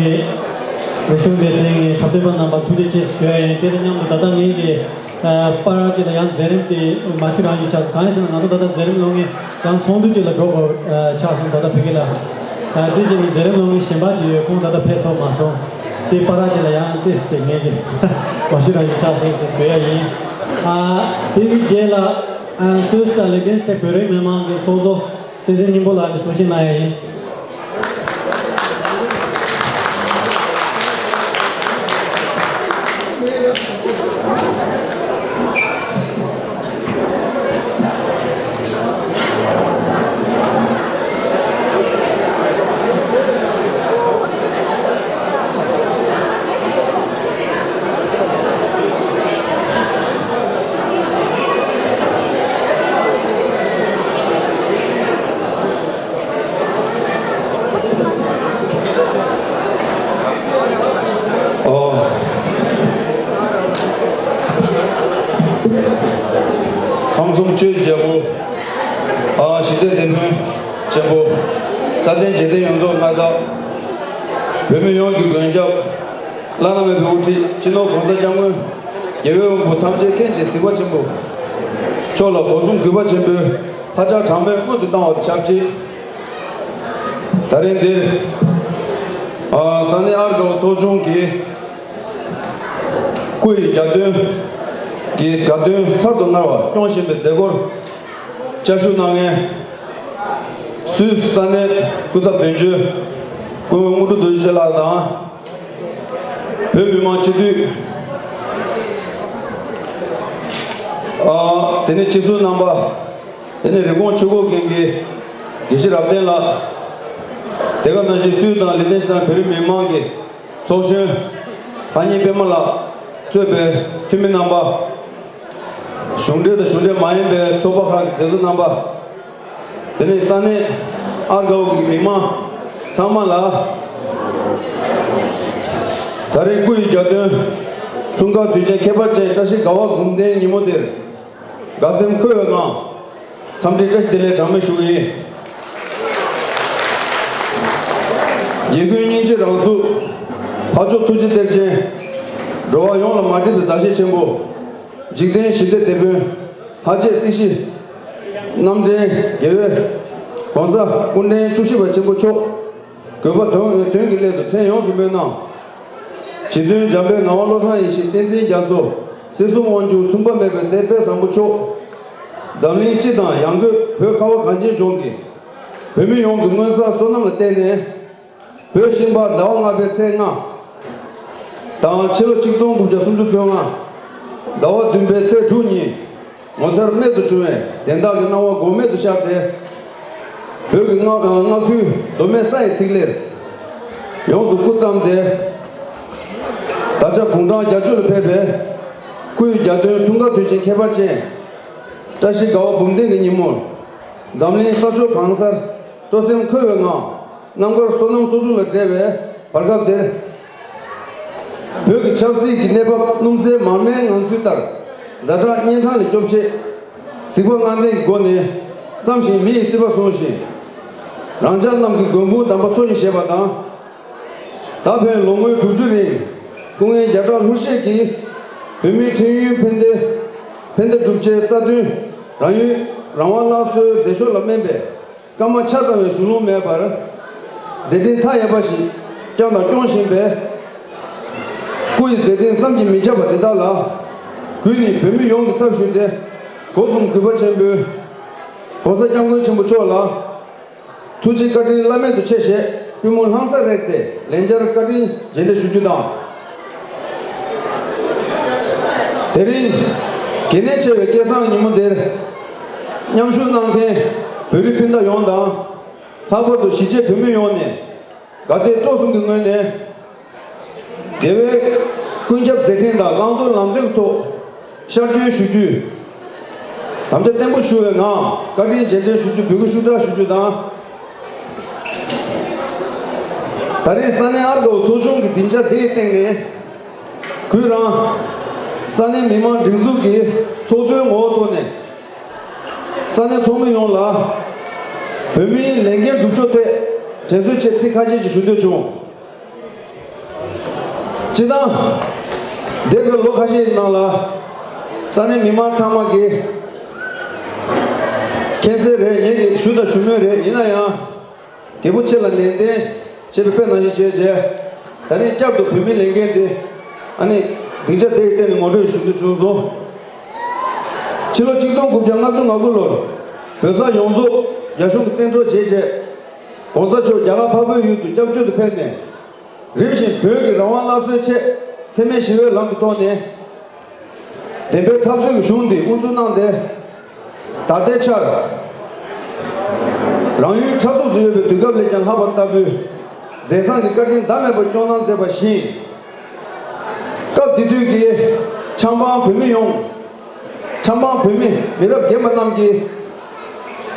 རིག་གཞུང་སྡེ་ཚན་གྱི་འཁྲབ་སྟོན་པ་རྣམ་པར་ཐུགས་རྗེ་ཆེ་ཞུ་ཡ་ཡིན། དེ་དང་མཉམ་དུ་ད་ལྟ་ངེད་ཀྱི་ཨ་པར་ཅིག་ལ་ཡང་མཛད་རིམ་དེ་མ་ཞུ་རང་ཞིག་ཆགས་སོང་། གང་ཡིན་ཟེར་ན་ང་ཚོ་ད་ལྟ་མཛད་རིམ་སློང་མཁན་རང་ཚོགས་འདུ་ཅིག་ལ་འགྲོ་དགོས་ཨ་ཆགས་སོང་། ད་ལྟ་བོད་སྐད་ལ་ཨ་དེ་བཞིན་མཛད་རིམ་སློང་མཁན་གཞན་པ་ཅིག་ཡོད། ཁོང་ད་ལྟ་ཕེབས་ཐུབ་མ་སོང་། དེ་པར་ཅིག་ལ་ཡང་ཏོག་ཙམ་ངེད་ཀྱི་མ་ཞུ་རང་ཞིག་ཆགས་སོང་ཟེར་ཞུ་ཡ་ཡིན། ཨ་དེ་གི་རྗེས་ལ་ཨ་སུད་སི་དང་ལིག་ཏེན་ཤི་ཊེན་བོད་རིགས་མི་མང་གི་ཚོགས་གཙོ་བསྟན་འཛིན་སྙིང་པོ་ལགས་ཀྱིས་གསུང་བཤད་གནང་ཡ་ཡིན། ཨོ། ཁམས་གསུམ་ཆོས་ཀྱི་རྒྱལ་པོ། ཨ་ཞི་བདེ་དེད་དཔོན་ཆེན་པོ། ས་སྟེང་འཇིག་རྟེན་ཡོངས་རྫོགས་མངའ་བདག་བོད་མི་ཡོངས་ཀྱི་མགོན་སྐྱབས། བླ་ན་མེད་པའི་དབུ་ཁྲིད་སྤྱི་ནོར་༸གོང་ས་༸སྐྱབས་མགོན་རྒྱལ་བའི་དབང་པོ་ཐམས་ཅད་མཁྱེན་ཅིང་གཟིགས་པ་ཆེན་པོ་མཆོག་ལ་སྒོ་གསུམ་གུས་པ་ཆེན་པོས་ལྷ་ལྕགས་གྲངས་མེད་སྔོན་དུ་བཏང་བ་དང་ཆབས་ཅིག་ད་རིང་འདིར་ཨ་ས་གནས་ཨར་དགའ་བོ་ཚོགས་ཆུང་གིས་སྐུ་ཡི་རྒྱ་སྟོན་གྱི་དགའ་སྟོན་ཚར་དུ་དངར་བ་སྐྱོང་བཞིན་པའི་མཛད་སྒོར་བཅར་ཞུགས་གནང་མཁན་སུད་སི་ས་གནས་སྐུ་ཚབ་དོན་གཅོད་སྐུ་ངོ་དངོས་གྲུབ་རྡོ་རྗེ་ལགས་དང་། བོད་མི་མང་སྤྱི་འཐུས། ཨ་དེ་ནས་སྤྱི་ཟུར་རྣམ་པ། དེ་ནས་རི་ཀོན་ཆུ་འགོ་མཁན་གྱི་དགེ་བཤེས་རབ་བརྟན་ལགས། དེ་ག་ནང་བཞིན་སུད་དང་ལི་ཏེན་ཤི་ཊན་བོད་རིགས་མི་མང་གི་ཚོགས་གཞོན་ལྷ་ཉིན་པད་མ་ལགས་གཙོས་པའི་འཐུས་མི་རྣམ་པ། གཞུང་འབྲེལ་དང་གཞུང་འབྲེལ་མ་ཡིན་པའི་ཚོགས་པ་ཁག་གི་མཛད་གཙོ་རྣམ་པ། དེ་ནས་ས་གནས་ཨར་དགའ་བོ་གི་མི་མང་ཚང་མ་ལ། ད་རེས་སྐུ་ཡི་རྒྱ་སྟོན་འཁྲུངས་སྐར་དུས་ཆེན་ཁྱད་པར་ཅན་བཀྲ་ཤིས་དགའ་བ་འབུམ་ལྡན་ཉིན་མོ་འདིར། དགའ་སེམས་འཁོལ་བའི་ངང་། འཚམས་འདྲི་བཀྲ་ཤིས་བདེ་ལེགས་གྲངས་མེད་ཞུ་གི་ཡིན། རྒྱལ་ཀུན་སྙིང་རྗེ་རང་གཟུགས། འཕགས་མཆོག་ཐུགས་རྗེ་གཏེར་ཆེན། འགྲོ་བ་ཡོངས་ལ་མ་འདྲིས་པའི་མཛའ་བཤེས་ཆེན་པོ། འཇིག་རྟེན་ཞི་བདེ་དེད་དཔོན། ལྷ་རྗེ་སྲིད་ཞི། རྣམ་འདྲེན་དགེ་བའི། ༸གོང་ས་སྐུ་ཕྲེང་བཅུ་བཞི་པ་ཆེན་པོ་མཆོག་གུས་པ་དོན་དོན་གྱི་སླད་དུ་མཚན་ཡོངས་སུ་སྨོན་གནང་། རྗེ་བཙུན་འཇམ་དཔལ་ངག་དབང་བློ་བཟང་ཡེ་ཤེས་བསྟན་འཛིན་རྒྱ་མཚོ་སྲིད་གསུམ་དབང་སྒྱུར་མཚུངས་པ་མེད་པའི་གཏེར་དཔལ་བཟང་པོ་མཆོག་འཛམ་གླིང་སྤྱི་དང་ཡང་སྒོས་བོད་ཁ་བ་གངས་ཅན་ལྗོངས་ཀྱི་བོད་མི་ཡོངས་ཀྱི་མངོན་གསལ་བསོད་ནམས་ལ་བརྟེན་ནས། བོད་ཤིང་པ་ཟླ་བ་ལྔ་པའི་ཚེས་ལྔ་དང་ཕྱི་ལོ་ཆིག་སྟོང་དགུ་བརྒྱ་སུམ་ཅུ་སོ་ལྔ་ཟླ་བ་བདུན་པའི་ཚེས་དྲུག་ཉིན་ངོ་མཚར་རྨད་དུ་བྱུང་བའི་དན་རྟགས་ཀྱི་སྣང་བ་འགོག་མེད་དུ་ཤར་ཏེ། བོད་ཀྱི་མངའ་མངའ་ཁུལ་མདོ་སྨད་ས་ཡི་ཐིག་ལེར་ཡོངས་སུ་སྐུ་བལྟམས་ཏེ། ད་ཆ་དགུང་གྲངས་བརྒྱད་ཅུ་ལ་ཕེབས་པའི་སྐུ་ཡི་རྒྱ་སྟོན་འཁྲུངས་སྐར་དུས་ཆེན་ཁྱད་པར་ཅན་བཀྲ་ཤིས་དགའ་བ་འབུམ་ལྡན་གྱི་ཉིན་མོར། འཛམ་གླིང་ས་ཕྱོགས་གང་སར་སྤྲོ་སེམས་འཁོལ་བའི་ངང་རྣམ་དཀར་བསོད་ནམས་གསོག་སྒྲུབ་ལ་བྲེལ་བའི་བར་སྐབས་དེར། བོད་ཀྱི་ཆབ་སྲིད་ཀྱི་གནས་བབ་སྣུམ་སེལ་མར་མེའི་ངང་ཚུལ་ལྟར་ཛ་དྲག་གཉན་འཕྲང་ལས་སྐྱོབ་ཆེད། གཟིགས་པ་ལྔ་ལྡན་གྱི་སྒོ་ནས་བསམ་བཞིན་མི་ཡི་སྲིད་པ་བཟུང་ཞིང་། རང་ཅག་རྣམས་ཀྱི་མགོན་དཔུང་དམ་པ་འཚོ་ཞིང་གཞེས་པ་དང་། ད་ཕན་ལོ་ངོ་དྲུག་ཅུ་རིང་སྐུ་ངལ་བརྒྱ་ཕྲག་ལྷུར་བཞེས་ཀྱིས་བོད་མིའི་ཁྲེན་ཡུན་ཕན་བདེ་ཕན་བདེ་སྒྲུབ་ཆེད་རྩ་དོན་རང་ཡུལ་རང་དབང་སླར་གསོའི་མཛད་ཕྱོགས་ལ་སྨན་པའི་སྐར་མ་ཆ་ཚང་བའི་གཞུང་ལུགས་མེད་པར་མཛད་འཕྲིན་མཐའ་ཡས་པ་ཞིག་བསྐྱངས་དང་སྐྱོང་བཞིན་པའི་སྐུ་ཡི་མཛད་འཕྲིན་བསམ་གྱིས་མི་ཁྱབ་པ་འདི་དག་ལ་གུས་ནས་བོད་མི་ཡོངས་ཀྱི་ཚབ་ཞུས་ཏེ་སྒོ་གསུམ་གུས་པ་ཆེན་པོས་༸གོང་ས་༸སྐྱབས་མགོན་ཆེན་པོ་མཆོག་ལ། ཐུགས་རྗེ་བཀའ་དྲིན་བླ་མེད་དུ་ཆེ་ཞེས་པུས་མོ་ལྷང་སར་རེག་སྟེ་ལན་བརྒྱར་བཀའ་དྲིན་རྗེས་འདེད་ཞུ་རྒྱུ་དང་། དེ་རིང་གལ་གནད་ཆེ་བའི་སྐལ་བཟང་ཉིན་མོ་འདིར་མཉམ་ཞུགས་གནང་མཁན་བོད་རིགས་སྤུན་ཟླ་ཡོངས་དང་། ལྷག་པར་དུ་གཞིས་བྱེས་བོད་མི་ཡོངས་ནས་དགའ་དད་སྤྲོ་གསུམ་གྱི་ངོས་ནས། དགེ་བའི་ཀུན་ཁྱབ་མཛད་འཕྲིན་དང་བླང་དོར་ལམ་སྟོན་གྱི་ཐོག་ཤར་བསྐྱོད་ཞུ་རྒྱུའི་དམ་བཅའ་བརྟན་པོ་ཞུ་བའི་ངང་བཀའ་དྲིན་རྗེས་དྲན་ཞུ་རྒྱུ་འབོད་སྐུལ་ཤུགས་དྲག་ཞུ་རྒྱུ་དང་། ད་རེས་ས་གནས་ཨར་དགའ་བོ་ཚོགས་ཆུང་གི་སྡིངས་ཆ་འདི་ཡི་སྟེང་ནས་གུས་རང་ས་གནས་མི་མང་སྒྲིག་འཛུགས་ཀྱི་ཚོགས་གཙོའི་ངོ་བོ་ཐོག་ནས་ས་གནས་ཚོགས་མི་ཡོངས་ལ་བོད་མིའི་ལས་འགན་སྒྲུབ་ཕྱོགས་ཐད་དྲན་གསོའི་ཆེད་ཚིག་ཁ་ཤས་ཤིག་ཞུ་འདོད་བྱུང་། སྤྱིར་བཏང་། འདས་པའི་ལོ་ཁ་ཤས་ཀྱི་ནང་ལ། ས་གནས་མི་མང་ཚང་མ་གིས་མཁྱེན་གསལ་རེད། ངེད་ཀྱིས་ཞུ་དང་ཞུ་མུས་རེད། ཡིན་ན་ཡང་། རྒྱལ་པོ་ཆེ་ལ་ནན་ཏན་བྱས་པའི་དཔེ་ནང་བཞིན་བྱས་རྗེས། ད་རེས་བསྐྱར་དུ་བོད་མིའི་ལས་འགན་དེ། ཨ་ནི། སྡིངས་ཆ་དེར་བརྟེན་ནས་ངོ་སྤྲོད་ཞུ་རྒྱུ་བྱུང་སོང་། ཕྱི་ལོ་ཆིག་སྟོང་དགུ་བརྒྱ་ལྔ་བཅུ་ང་དགུ་ལོར། བོད་ས་ཡོངས་རྫོགས་རྒྱ་གཞུང་གིས་བཙན་འཕྲོག་བྱས་རྗེས། ༸གོང་ས་མཆོག་རྒྱ་གར་འཕགས་པའི་ཡུལ་དུ་སྐྱབས་བཅོལ་དུ་ཕེབས་ནས། རིམ་བཞིན་བོད་ཀྱི་རང་དབང་སླར་གསོའི་ཆེད་འཚེ་མེད་ཞི་བའི་ལམ་གྱི་ཐོག་ནས། བདེན་པའི་འཐབ་རྩོད་ཀྱི་གཞུང་འདི་དབུ་འཛུགས་གནང་སྟེ། ད་ལྟའི་ཆར། རང་ཡུལ་ཕྲག་དོག་ཏུ་ཡོད་པའི་དུས་སྐབས་ལས་ཀྱང་ལྷག་པ་ལྟ་བུའི། མཛད་བཟང་གི་བཀའ་དྲིན་ཟླ་མེད་པར་སྐྱོང་གནང་མཛད་པ་བཞིན། སྐབས་དེ་དུས་ཀྱི་ཆབ་འབངས་བོད་མི་ཡོངས། ཆབ་འབངས་བོད་མི་མི་རབས་རྒན་པ་རྣམས་ཀྱིས།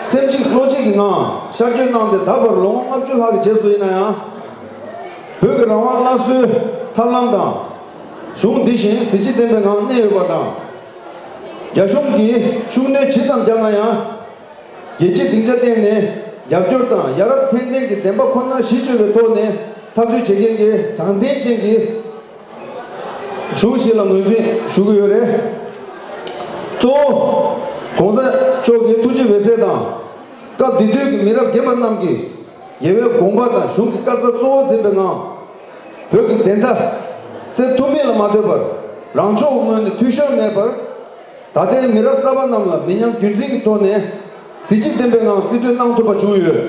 སེམས་གཅིག་བློ་གཅིག་གི་ངང་ཤར་བསྐྱོད་གནང་སྟེ། ད་བར་ལོ་ངོ་ལྔ་བཅུ་ལྷག་གི་རྗེས་སུ་ཡིན་ན་ཡང་། བོད་ཀྱི་རང་དབང་སླར་གསོའི་ཐབས་ལམ་དང་། གཞུང་འདི་བཞིན་གཟི་བརྗིད་ལྡན་པའི་ངང་གནས་ཡོད་པ་དང་། རྒྱ་གཞུང་གིས་ཤུགས་སྣོན་ཇི་ཙམ་བརྒྱབ་ན་ཡང་། རྒྱལ་སྤྱིའི་སྡིངས་ཆ་སྟེང་ནས་རྒྱབ་སྐྱོར་དང་ཡ་རབས་མཚན་ལྡན་གྱི་བདེན་པ་ཁོ་ནར་གཞི་བཅོལ་བའི་ཐོག་ནས་འཐབ་རྩོད་བྱེད་མཁན་གྱི་དྲང་བདེན་ཅན་གྱི་གཞུང་ཞིག་ལ་ངོས་འཛིན་ཞུ་གི་ཡོད་རེད། གཙོ་བོ། ༸གོང་ས་མཆོག་གི་ཐུགས་རྗེ་འོད་ཟེར་དང་། སྐབས་དེ་དུས་ཀྱི་མི་རབས་རྒན་པ་རྣམས་ཀྱིས་རྒྱལ་བའི་དགོངས་པ་དང་གཞུང་གི་བཀའ་རྩ་གཙོ་བོར་འཛིན་པའི་ངང་། བོད་ཀྱི་བདེན་མཐའ་གསལ་ཐུབ་མིན་ལ་མ་ལྟོས་པར། རང་ཕྱོགས་ཀྱི་ངོས་ནས་འཐུས་ཤོར་མེད་པར། ད་ལྟའི་མི་རབས་གསར་པ་རྣམས་ལ་མི་ཉམས་རྒྱུན་འཛིན་གྱི་ཐོག་ནས་གཟི་བརྗིད་ལྡན་པའི་ངང་རྩིས་སྤྲོད་གནང་ཐུབ་པ་བྱུང་ཡོད།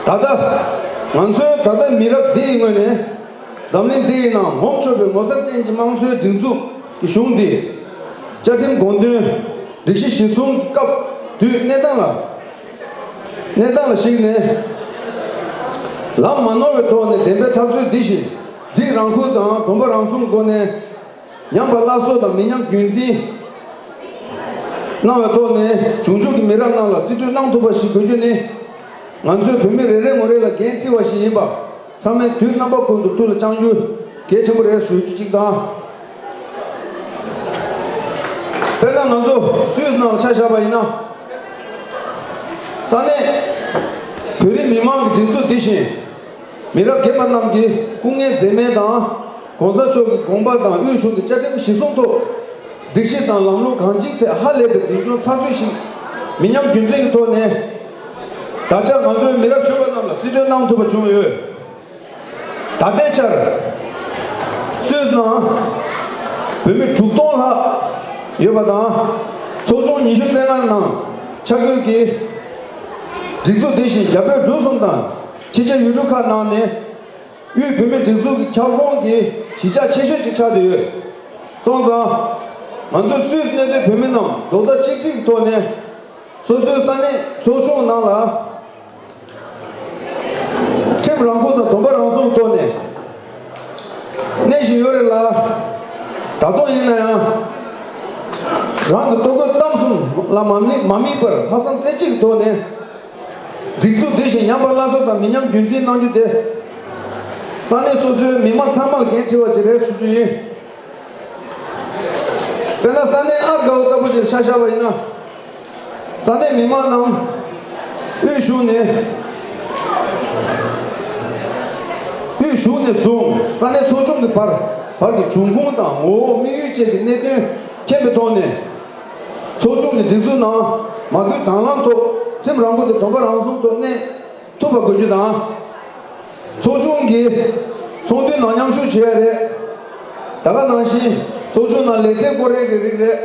ད་ལྟ། ང་ཚོའི་ད་ལྟ་མི་རབས་འདི་ཡི་ངོས་ནས། འཛམ་གླིང་འདི་ཡི་ནང་ངོམ་ཆོག་པའི་ངོ་མཚར་ཅན་གྱི་དམངས་གཙོའི་སྒྲིག་འཛུགས་ཀྱི་གཞུང་འདི། བཅའ་ཁྲིམས་དགོངས་དོན་སྒྲིག་གཞི་གཞིར་བཟུང་གི་སྐབས་དུས་གནས་སྟངས་ལ། གནས་སྟངས་ལ་གཞིགས་ནས། ལམ་མ་ནོར་བའི་ཐོག་ནས་བདེན་པའི་འཐབ་རྩོད་འདི་བཞིན་སྒྲིག་རང་འཁུར་དང་སྡོམ་པ་རང་སྲུང་སྒོ་ནས། ཉམས་པ་སླར་གསོ་དང་མི་ཉམས་རྒྱུན་འཛིན་གནང་བའི་ཐོག་ནས་བྱུང་ཆོག་གི་མི་རབས་རྣམས་ལ་རྩིས་སྤྲོད་གནང་ཐུབ་པ་ཞིག་དགོས་རྒྱུ་ནི། ང་ཚོའི་བོད་མི་རེ་རེ་ངོ་རེ་ལ་འགན་འཁྲི་བ་ཞིག་ཡིན་པ། ཚང་མས་དུས་རྣམ་པ་ཀུན་ཏུ་ཐུགས་ལ་བཅངས་རྒྱུ་གལ་ཆེན་པོ་རེད་ཞུ་རྒྱུ་གཅིག་དང་། དཔེར་ན་ང་ཚོ་སུད་སི་ནང་ལ་ཆ་བཞག་པ་ཡིན་ན། ས་གནས་བོད་རིགས་མི་མང་གི་སྒྲིག་འཛུགས་འདི་བཞིན། མི་རབས་རྒན་པ་རྣམས་ཀྱིས་སྐུ་ངལ་འཛེམས་མེད་དང་། ༸གོང་ས་མཆོག་གི་དགོངས་པ་དང་དབུས་གཞུང་གི་བཅའ་ཁྲིམས་གཞིར་བཟུང་ཐོག་སྒྲིག་གཞི་དང་ལམ་ལུགས་གང་ཅིའི་ཐད་ཧ་ལས་པའི་འཛིན་སྐྱོང་ཚགས་ཚུད་ཞིག་མི་ཉམས་རྒྱུན་འཛིན་གྱི་ཐོག་ནས། ད་ཆ་ང་ཚོའི་མི་རབས་གཞོན་པ་རྣམས་ལ་རྩིས་སྤྲོད་གནང་ཐུབ་པ་བྱུང་ཡོད། ད་ལྟའི་ཆར། སུད་སི་ནང་བོད་མི་དྲུག་སྟོང་ལྷག་ཡོད་པ་དང་། ཚོགས་ཆུང་ཉི་ཤུ་རྩ་ལྔ་ནང་ཆ་བགོས་ཀྱིས། སྒྲིག་འཛུགས་དེ་བཞིན་རྒྱ་བོད་འབྲུག་གསུམ་དང་ཕྱི་རྒྱལ་ཡུལ་གྲུ་ཁག་ནང་ནས། དབུས་བོད་མིའི་སྒྲིག་འཛུགས་ཀྱི་ཁྱབ་ཁོངས་ཀྱི་གཞིས་ཆགས་ཆེ་ཤོས་ཤིག་ཆགས་བསྡད་ཡོད། སོང་ཙང་། ང་ཚོ་སུད་སི་གནས་སྡོད་བོད་མི་རྣམས་རྡོག་རྩ་གཅིག་སྒྲིལ་གྱི་ཐོག་ནས། སོ་སོའི་ས་གནས་ཚོགས་ཆུང་ནང་ལ། ཁྲིམས་རང་འཁུར་དང་སྡོམ་པ་རང་སྲུང་ཐོག་ནས་གནས་བཞིན་ཡོད་རེད་ལ། ད་དུང་ཡིན་ན་ཡང་། རང་གི་ལྟོ་གོས་གཏམ་གསུམ་ལ་མ་དམིགས་མ་དམིགས་པར་ལྷག་བསམ་རྩེ་གཅིག་གི་ཐོག་ནས། སྒྲིག་འཛུགས་འདི་བཞིན་ཉམས་པ་སླར་གསོ་དང་མི་ཉམས་རྒྱུན་འཛིན་གནང་རྒྱུ་དེ། ས་གནས་སོ་སོའི་མི་མང་ཚང་མར་འགན་འཁྲི་བ་ཅིག་རེད་ཞུ་རྒྱུ་ཡིན། དཔེར་ན་ས་གནས་ཨར་དགའ་བོ་ལྟ་བུ་ཅིག་ཆ་བཞག་པ་ཡིན་ན། ས་གནས་མི་མང་རྣམས་དབུས་གཞུང་ནས། དབུས་གཞུང་ནས་བཟུང་ས་གནས་ཚོགས་ཆུང་གི་བར་བར་གྱི་འབྱུང་ཁུངས་དང་ངོ་བོ་དམིགས་ཡུལ་བཅས་ཀྱི་གནད་དོན་མཁྱེན་པའི་ཐོག་ནས། ཚོགས་ཆུང་གི་སྒྲིག་འཛུགས་ནང་མ་བསྐུལ་དང་བླངས་ཐོག་ཁྲིམས་རང་འཁུར་དང་སྡོམ་པ་རང་སྲུང་ཐོག་གནས་ཐུབ་པ་དགོས་རྒྱུ་དང་། ཚོགས་ཆུང་གི་ཚོགས་འདུའི་ནང་མཉམ་ཞུགས་བྱེད་ཡ་རེད། ད་ག་ནང་བཞིན་ཚོགས་ཆུང་ནང་ལེགས་ཚད་སྐོར་རེས་ཀྱི་རིགས་རེད།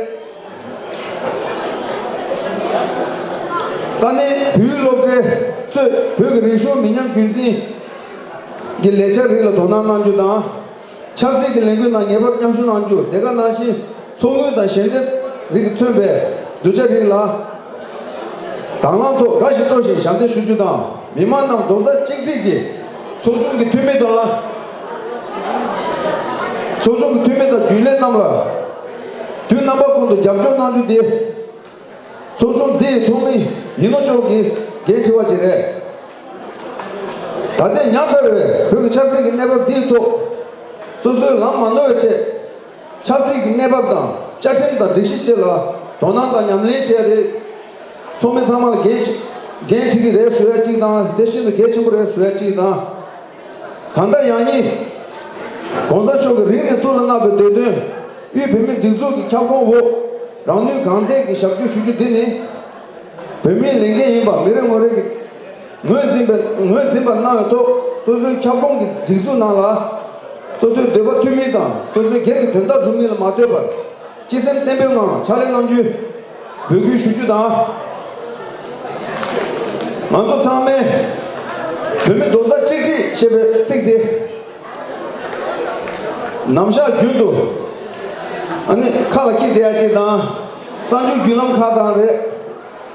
ས་གནས་བོད་ཡིག་སློབ་གྲྭས་གཙོས་བོད་ཀྱི་རིག་གཞུང་མི་ཉམས་རྒྱུན་འཛིན་གྱི་ལས་འཆར་རིགས་ལ་དོ་སྣང་གནང་རྒྱུ་དང་། ཆབ་སྲིད་ཀྱི་ལས་འགུལ་ནང་ངེས་པར་མཉམ་ཞུགས་གནང་རྒྱུ། དེ་ག་ནང་བཞིན་ཚོགས་དངུལ་དང་ཞལ་འདེབས་རིགས་ཀྱིས་མཚོན་པའི་གདུལ་བྱ་རིགས་ལ་དང་བླངས་ཐོག་དགའ་ཞིང་སྤྲོ་ཞིང་ཞབས་འདེགས་ཞུ་རྒྱུ་དང་། མི་མང་རྣམས་རྡོག་རྩ་གཅིག་སྒྲིལ་གྱིས་ཚོགས་ཆུང་གི་འཐུས་མི་དང་། ཚོགས་ཆུང་གི་འཐུས་མི་དང་རྒྱུན་ལས་རྣམས་ལ་དུས་རྣམ་པ་ཀུན་ཏུ་རྒྱབ་སྐྱོར་གནང་རྒྱུ་དེ། ཚོགས་ཆུང་འདིའི་ཚོགས་མི་ཡིན་ནོ་ཅོག་གི་འགན་འཁྲི་བ་ཅིག་རེད། ད་ལྟའི་ཉག་ཕྲ་བའི་བོད་ཀྱི་ཆབ་སྲིད་ཀྱི་གནས་བབ་འདིའི་ཐོག་སོ་སོའི་ལམ་མ་ནོར་བའི་ཆེད། ཆབ་སྲིད་ཀྱི་གནས་བབ་དང་བཅའ་ཁྲིམས་དང་སྒྲིག་གཞི་བཅས་ལ་དོ་སྣང་དང་ཉམས་ལེན་བྱས་ཏེ། ཚོགས་མི་ཚང་མ་ལ་འགན་འགན་འཁྲི་གི་རེད་ཞུ་ཡ་གཅིག་དང་། དེ་བཞིན་དུ་གལ་ཆེན་པོ་རེད་ཞུ་ཡ་གཅིག་དང་། གང་ལྟར་ཡང་སྙིང་ ༸གོང་ས་མཆོག་གིས་རིང་ནས་ཐུགས་ལ་བརྣག་པའི་འདོད་དོན། དབུས་བོད་མིའི་སྒྲིག་འཛུགས་ཀྱི་ཁྱབ་ཁོངས་འོག་རང་ནུས་གང་ཐེག་གིས་ཞབས་ཞུ་ཞུ་རྒྱུ་འདི་ནི། བོད་མིའི་ལས་འགན་ཡིན་པ་མི་རེ་ངོ་རེ་གིས་ངོས་འཛིན་པའི་ངོས་འཛིན་པ་གནང་བའི་ཐོག་སོ་སོའི་ཁྱབ་ཁོངས་ཀྱི་སྒྲིག་འཛུགས་ནང་ལ། སོ་སོའི་འདོད་པ་མཐུན་མིན་དང་སོ་སོའི་སྒེར་གྱི་དོན་དག་སྒྲུབ་མིན་ལ་མ་ལྟོས་པར། སྤྱི་སེམས་བརྟན་པོའི་ངང་ཕྱག་ལས་གནང་རྒྱུའི་འབོད་སྐུལ་ཞུ་རྒྱུ་དང་། ང་ཚོ་ཚང་མས་བོད་མི་རྡོག་རྩ་གཅིག་སྒྲིལ་ཞེས་པའི་ཚིག་དེ། ནམ་ཞག་རྒྱུན་དུ་ཨ་ནི་ཁ་ལ་འཁྱེར་བསྡད་ཡ་གཅིག་དང་། གསར་འགྱུར་བརྒྱུད་ལམ་ཁག་དང་རེད།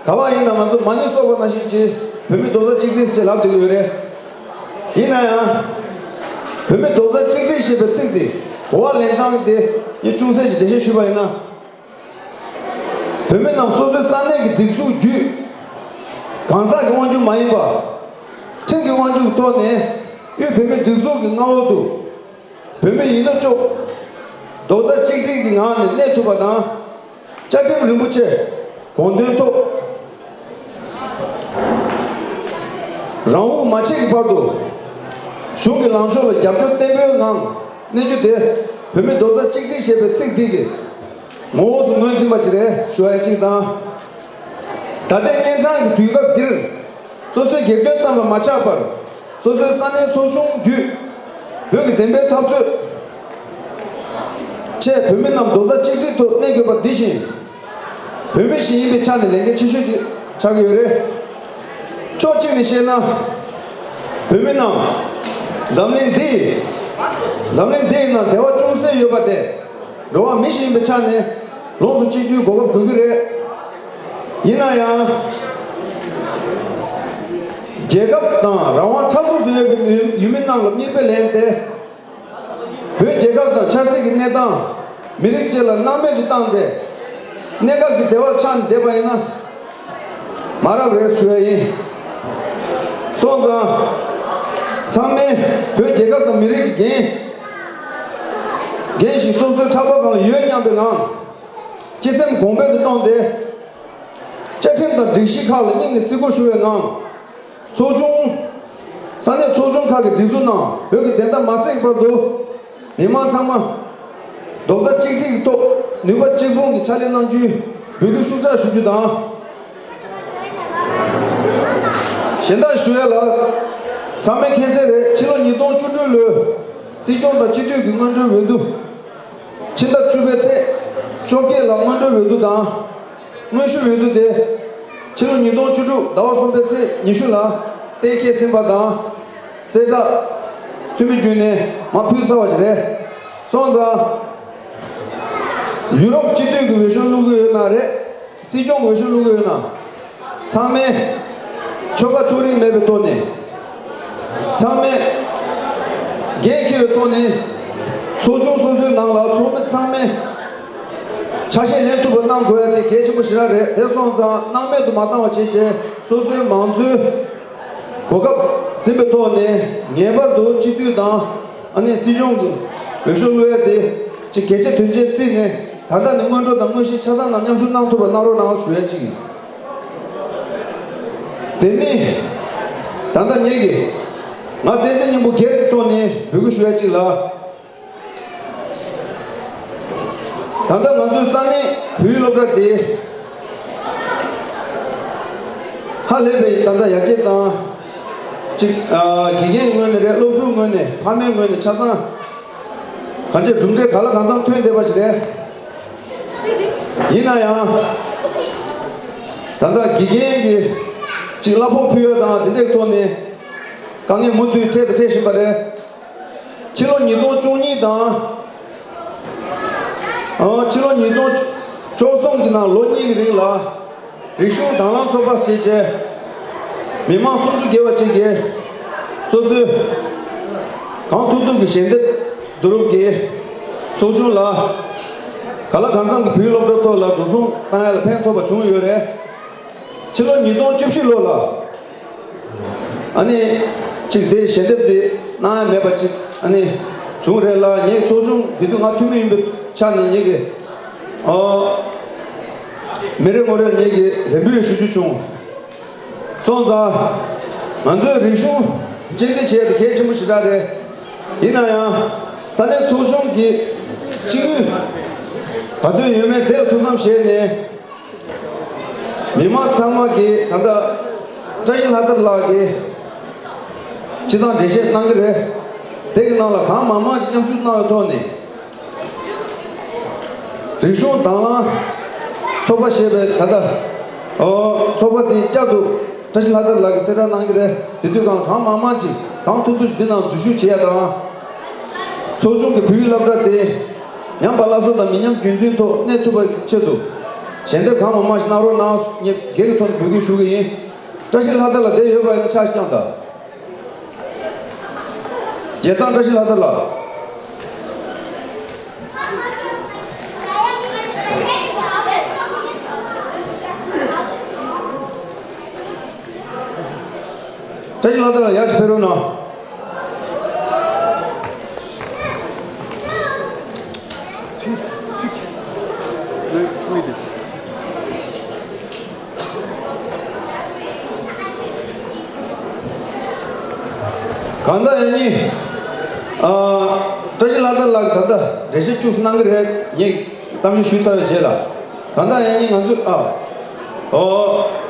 ག་པར་ཡིན་ན་ང་ཚོ་མ་ཎི་གསོལ་བ་ནང་བཞིན་གྱིས་བོད་མི་རྡོག་རྩ་གཅིག་སྒྲིལ་ཞེས་ལབ་བསྡད་ཀྱི་ཡོད་རེད། ཡིན་ན་ཡང་། བོད་མི་རྡོག་རྩ་གཅིག་སྒྲིལ་ཞེས་པའི་ཚིག་དེ་གོ་བ་ལེན་སྟངས་དེ་ངས་ཅུང་ཟད་ཅིག་འགྲེལ་བཤད་ཞུས་པ་ཡིན་ན། བོད་མི་རྣམས་སོ་སོའི་ས་གནས་ཀྱི་སྒྲིག་འཛུགས་བརྒྱུད། གང་ཟག་གི་དབང་སྒྱུར་མ་ཡིན་པར། ཁྲིམས་ཀྱི་དབང་སྒྱུར་ཐོག་ནས་དབུས་བོད་མིའི་སྒྲིག་འཛུགས་ཀྱི་མངའ་འོག་ཏུ། བོད་མི་ཡིན་ན་ཆོག་རྡོག་རྩ་གཅིག་སྒྲིལ་གྱི་ངང་ནས་གནས་ཐུབ་པ་དང་། བཅའ་ཁྲིམས་རིན་པོ་ཆེ་དགོངས་དོན་ཐོག་རང་དབང་མ་ཆད་ཀྱི་བར་དུ་གཞུང་གི་ལངས་ཕྱོགས་ལ་རྒྱབ་སྐྱོར་བརྟན་པོའི་ངང་གནས་རྒྱུ་དེ་བོད་མི་རྡོག་རྩ་གཅིག་སྒྲིལ་ཞེས་པའི་ཚིག་འདི་གི་ངོ་བོ་སུ་ངོས་འཛིན་པ་ཅིག་རེད་ཞུ་བ་གཅིག་དང་། ད་ལྟའི་གཉན་འཕྲང་གི་དུས་སྐབས་འདིར། སོ་སོའི་སྒེར་དོན་ཙམ་ལ་མ་ཆགས་པར། སོ་སོའི་ས་གནས་ཚོགས་ཆུང་བརྒྱུད། བོད་ཀྱི་བདེན་པའི་འཐབ་རྩོད་ཆེད་བོད་མི་རྣམས་རྡོག་རྩ་གཅིག་སྒྲིལ་ཐོག་གནས་དགོས་པ་འདི་བཞིན། བོད་མི་ཞིག་ཡིན་པའི་ཆ་ནས་ལས་འགན་ཆེ་ཤོས་ཅིག་ཆགས་ཀྱི་ཡོད་རེད། ཕྱོགས་གཅིག་ནས་བཤད་ན། བོད་མི་རྣམས་འཛམ་གླིང་འདི། འཛམ་གླིང་འདིའི་ནང་བདེ་བ་ཅུང་ཟད་ཡོད་པ་དེ། འགྲོ་བ་མི་ཞིག་ཡིན་པའི་ཆ་ནས་ལོངས་སུ་སྤྱད་རྒྱུའི་གོ་སྐབས་དགོས་ཀྱི་རེད། ཡིན་ན་ཡང་། རྒྱལ་ཁབ་དང་རང་དབང་ཕྲ་ཚོམ་སུ་ཡོད་པའི་ཡུལ་མི་རྣམས་ལ་མིག་དཔེ་ལེན་ཏེ། བོད་རྒྱལ་ཁབ་དང་ཆབ་སྲིད་ཀྱི་གནས་སྟངས་མི་རིགས་བཅས་ལ་སྣང་མེད་དུ་བཏང་སྟེ། གནས་སྐབས་ཀྱི་བདེ་བར་ཆགས་ནས་བསྡད་པ་ཡིན་ན། མ་རབས་རེད་ཞུ་ཡ་ཡིན། སོང་ཙང་། ཚང་མས་བོད་རྒྱལ་ཁབ་དང་མི་རིགས་ཀྱི་འགན། འགན་ཞིག་སོ་སོའི་ཕྲག་པ་སྒང་ལ་ཡོད་སྙམ་པའི་ངང་། སྤྱི་སེམས་གོང་འཕེལ་དུ་བཏང་སྟེ། བཅའ་ཁྲིམས་དང་སྒྲིག་གཞི་ཁག་ལ་སྙིང་ནས་བརྩི་བཀུར་ཞུ་བའི་ངང་། ཚོགས་ཆུང་། ས་གནས་ཚོགས་ཆུང་ཁག་གི་སྒྲིག་འཛུགས་ནང་བོད་ཀྱི་བདེན་མཐའ་མ་གསལ་བར་དུ། མི་མང་ཚང་མ། རྡོག་རྩ་གཅིག་སྒྲིལ་གྱི་ཐོག་ནུས་པ་གཅིག་སྤུངས་ཀྱིས་ཕྱག་ལས་གནང་རྒྱུའི་འབོད་སྐུལ་ཤུགས་ཆེ་ཞུ་རྒྱུ་དང་། གཞན་དག་ཞུ་ཡ་ལ། ཚང་མས་མཁྱེན་གསལ་རེད། ཕྱི་ལོ་ཉིས་སྟོང་བཅུ་དྲུག་ལོའི་སྲིད་སྐྱོང་དང་སྤྱི་འཐུས་ཀྱི་སྔོན་འགྲོའི་འོས་བསྡུ། ཕྱི་ཟླ་བཅུ་པའི་ཚེས་བཅོ་བརྒྱད་ལ་སྔོན་འགྲོའི་འོས་བསྡུ་དང་། དངོས་ཤུགས་འོས་བསྡུ་དེ། ཕྱི་ལོ་ཉིས་སྟོང་བཅུ་དྲུག་ཟླ་བ་གསུམ་པའི་ཚེས་ཉི་ཤུ་ལ་གཏན་འཁེལ་ཟིན་པ་དང་། གསལ་བསྒྲགས་འཐུས་མི་བརྒྱུད་ནས་མར་ཕུལ་ཚར་བ་ཞིག་རེད། སོང་ཙང་། ཡུ་རོབ་སྤྱི་འཐུས་ཀྱི་འོས་ཤོག་བླུག་གི་ཡོད་ན་རེད། སྲིད་སྐྱོང་འོས་ཤོག་བླུག་གི་ཡོད་ན། ཚང་མས་ཆོལ་ཁ་ཕྱོགས་རིས་མེད་པའི་ཐོག་ནས། ཚང་མས་འགན་འཁྱེར་བའི་ཐོག་ནས། ཚོགས་ཆུང་སོ་སོའི་ནང་ལ་ཚོགས་མི་ཚང་མས་ཆ་ཤས་ལེན་ཐུབ་པ་གནང་དགོས་ཡ་དེ་གལ་ཆེན་པོ་ཞེ་དྲག་རེད། དེ་སོང་ཙང་སྣང་མེད་དུ་མ་བཏང་བ་བྱས་བྱས་སོ་སོའི་མང་གཙོའི་གོ་སྐབས་ཟིན་པའི་ཐོག་ནས་ངེས་པར་དུ་སྤྱི་འཐུས་དང་ཨ་ནི་སྲིད་སྐྱོང་གི་འོས་ཤོག་བླུག་ཡ་དེ་ཅིག་གལ་ཆེ་དོན་ཆེན་བརྩིས་ནས་ད་ལྟ་ནས་སྔོན་འགྲོ་དང་དངོས་གཞི་ཆ་ཚང་ནང་མཉམ་ཞུགས་གནང་ཐུབ་པ་གནང་རོགས་གནང་ཞུ་ཡ་གཅིག་ཡིན། དེ་ནི། ད་ལྟ་ངེད་ཀྱིས། ང་བསྟན་འཛིན་སྙིང་པོ་སྒེར་གྱི་ཐོག་ནས་འབོད་སྐུལ་ཞུ་ཡ་གཅིག་ལ། ད་ལྟ་ང་ཚོའི་ས་གནས་བོད་ཡིག་སློབ་གྲྭ་དེ། ཧ་ལས་པའི་ད་ལྟ་ཡར་རྒྱས་བཏང་། གཅིག་ཨ། དགེ་རྒན་ངོས་ནས་རེད། སློབ་ཕྲུག་ངོས་ནས། ཕ་མའི་ངོས་ནས། ཆ་ཚང་གང་ཅི་གྲུབ་འབྲས་ག་ལ་གང་འཚམ་ཐོན་བསྡད་པ་ཞིག་རེད། ཡིན་ན་ཡང་། ད་ལྟ་དགེ་རྒན་གྱིས་ཅིག་གླ་ཕོགས་ཕུལ་ཡ་དང་དེ་འདྲའི་ཐོག་ནས་དཀའ་ངལ་མུ་མཐུད་འཕྲད་དང་འཕྲད་བཞིན་པ་རེད། ཕྱི་ལོ་ཉིས་སྟོང་བཅུ་གཉིས་དང་། ཨ། ཕྱི་ལོ་ཉིས་སྟོང་བཅུ་གསུམ་གྱི་ནང་ལོ་གཉིས་ཀྱི་རིང་ལ། རིག་གཞུང་དྭང་བླངས་ཚོགས་པ་ཞེས་བྱས། མི་མང་སུམ་ཅུ་བརྒལ་བ་ཅིག་གིས་སོ་སོའི་གང་ཐུབ་ཐུབ་ཀྱི་ཞལ་འདེབས་བསྡུ་རུབ་ཀྱིས་ཚོགས་ཆུང་ལ་གང་ལ་གང་འཚམ་གྱི་བོད་སློབ་གྲྭ་ཐོག་ལ་འགྲོ་སོང་བཏང་ཡ་ལ་ཕན་ཐོགས་པ་བྱུང་ཡོད་རེད། ཕྱི་ལོ་ཉིས་སྟོང་བཅུ་བཞི་ལོ་ལ། ཨ་ནི། གཅིག་དེ་ཞལ་འདེབས་དེ་གནང་ཡ་མེད་པ་གཅིག་ཨ་ནི། བྱུང་རེད་ལ། ངས་ཚོགས་ཆུང་འདི་དུས་ང་འཐུས་མི་ཡིན་པའི་ཆ་ནས་ངེད་ཀྱི། ཨོ། མི་རེ་ངོ་རེར་ངེད་ཀྱི་རེ་འབོད་ཞུ་རྒྱུ་བྱུང་། སོང་ཙང་། ང་ཚོའི་རིག་གཞུང་གཅེས་འཛིན་བྱེད་ཡ་དེ་གལ་ཆེན་པོ་ཞེ་དྲག་རེད། ཡིན་ན་ཡང་། ས་གནས་ཚོགས་ཆུང་གི་སྤྱི་དངུལ་ག་ཚོད་ཡོད་མེད་དེ་ལ་ཐུགས་བསམ་བཞེས་ནས། མི་མང་ཚང་མ་གིས་ད་ལྟ་བཀྲ་ཤིས་ལྷ་དར་ལགས་ཀྱིས་སྤྱི་བཏང་འགྲེལ་བཤད་གནང་གི་རེད། དེ་གི་ནང་ལ་གང་མང་མང་ཅིག་མཉམ་ཞུགས་གནང་བའི་ཐོག་ནས། རིག་གཞུང་དྭང་བླངས་ཚོགས་པ་ཞེས་པའི་ད་ལྟ་ཨོ་ཚོགས་པ་དེ་བསྐྱར་དུ་བཀྲ་ཤིས་ལྷ་དར་ལགས་ཀྱིས་གསལ་བསྒྲགས་གནང་གི་རེད། དེ་དུས་གང་ལ་གང་མང་མང་ཅིག་གང་ཐུབ་ཐུབ་འདི་ནང་འཛུལ་ཞུགས་བྱེད་ཡ་དང་། ཚོགས་ཆུང་གི་བོད་ཡིག་སློབ་གྲྭ་དེ་ཉམས་པ་སླར་གསོ་དང་མི་ཉམས་རྒྱུན་འཛིན་ཐོག་གནས་ཐུབ་པའི་ཆེད་དུ་ཞལ་འདེབས་གང་མང་མང་ཞིག་གནང་རོགས་གནང་ངས་སྒེར་གྱི་ཐོག་ནས་འབོད་སྐུལ་ཞུ་གི་ཡིན། བཀྲ་ཤིས་ལྷ་དར་ལགས་བསྡད་ཡོད་པ་ཡིན་ན་ཕྱག་བརྐྱངས་དང་། རྒྱལ་ཐང་བཀྲ་ཤིས་ལྷ་དར་ལགས། བཀྲ་ཤིས་ལྷ་དར་ལགས་ཡར་ཞིག་ཕེབས་རོགས་གནང་། གང་ལྟར་ཡང་ནི། ཨ། བཀྲ་ཤིས་ལྷ་དར་ལགས་ད་ལྟ་འགྲེལ་བཤད་བཅུ་གནང་གི་རེད། ངས་གཏམ་བཤད་ཞུས་ཚར་བའི་རྗེས་ལ། གང་ལྟར་ཡང་ནི་ང་ཚོས་ཨ། ཨོ།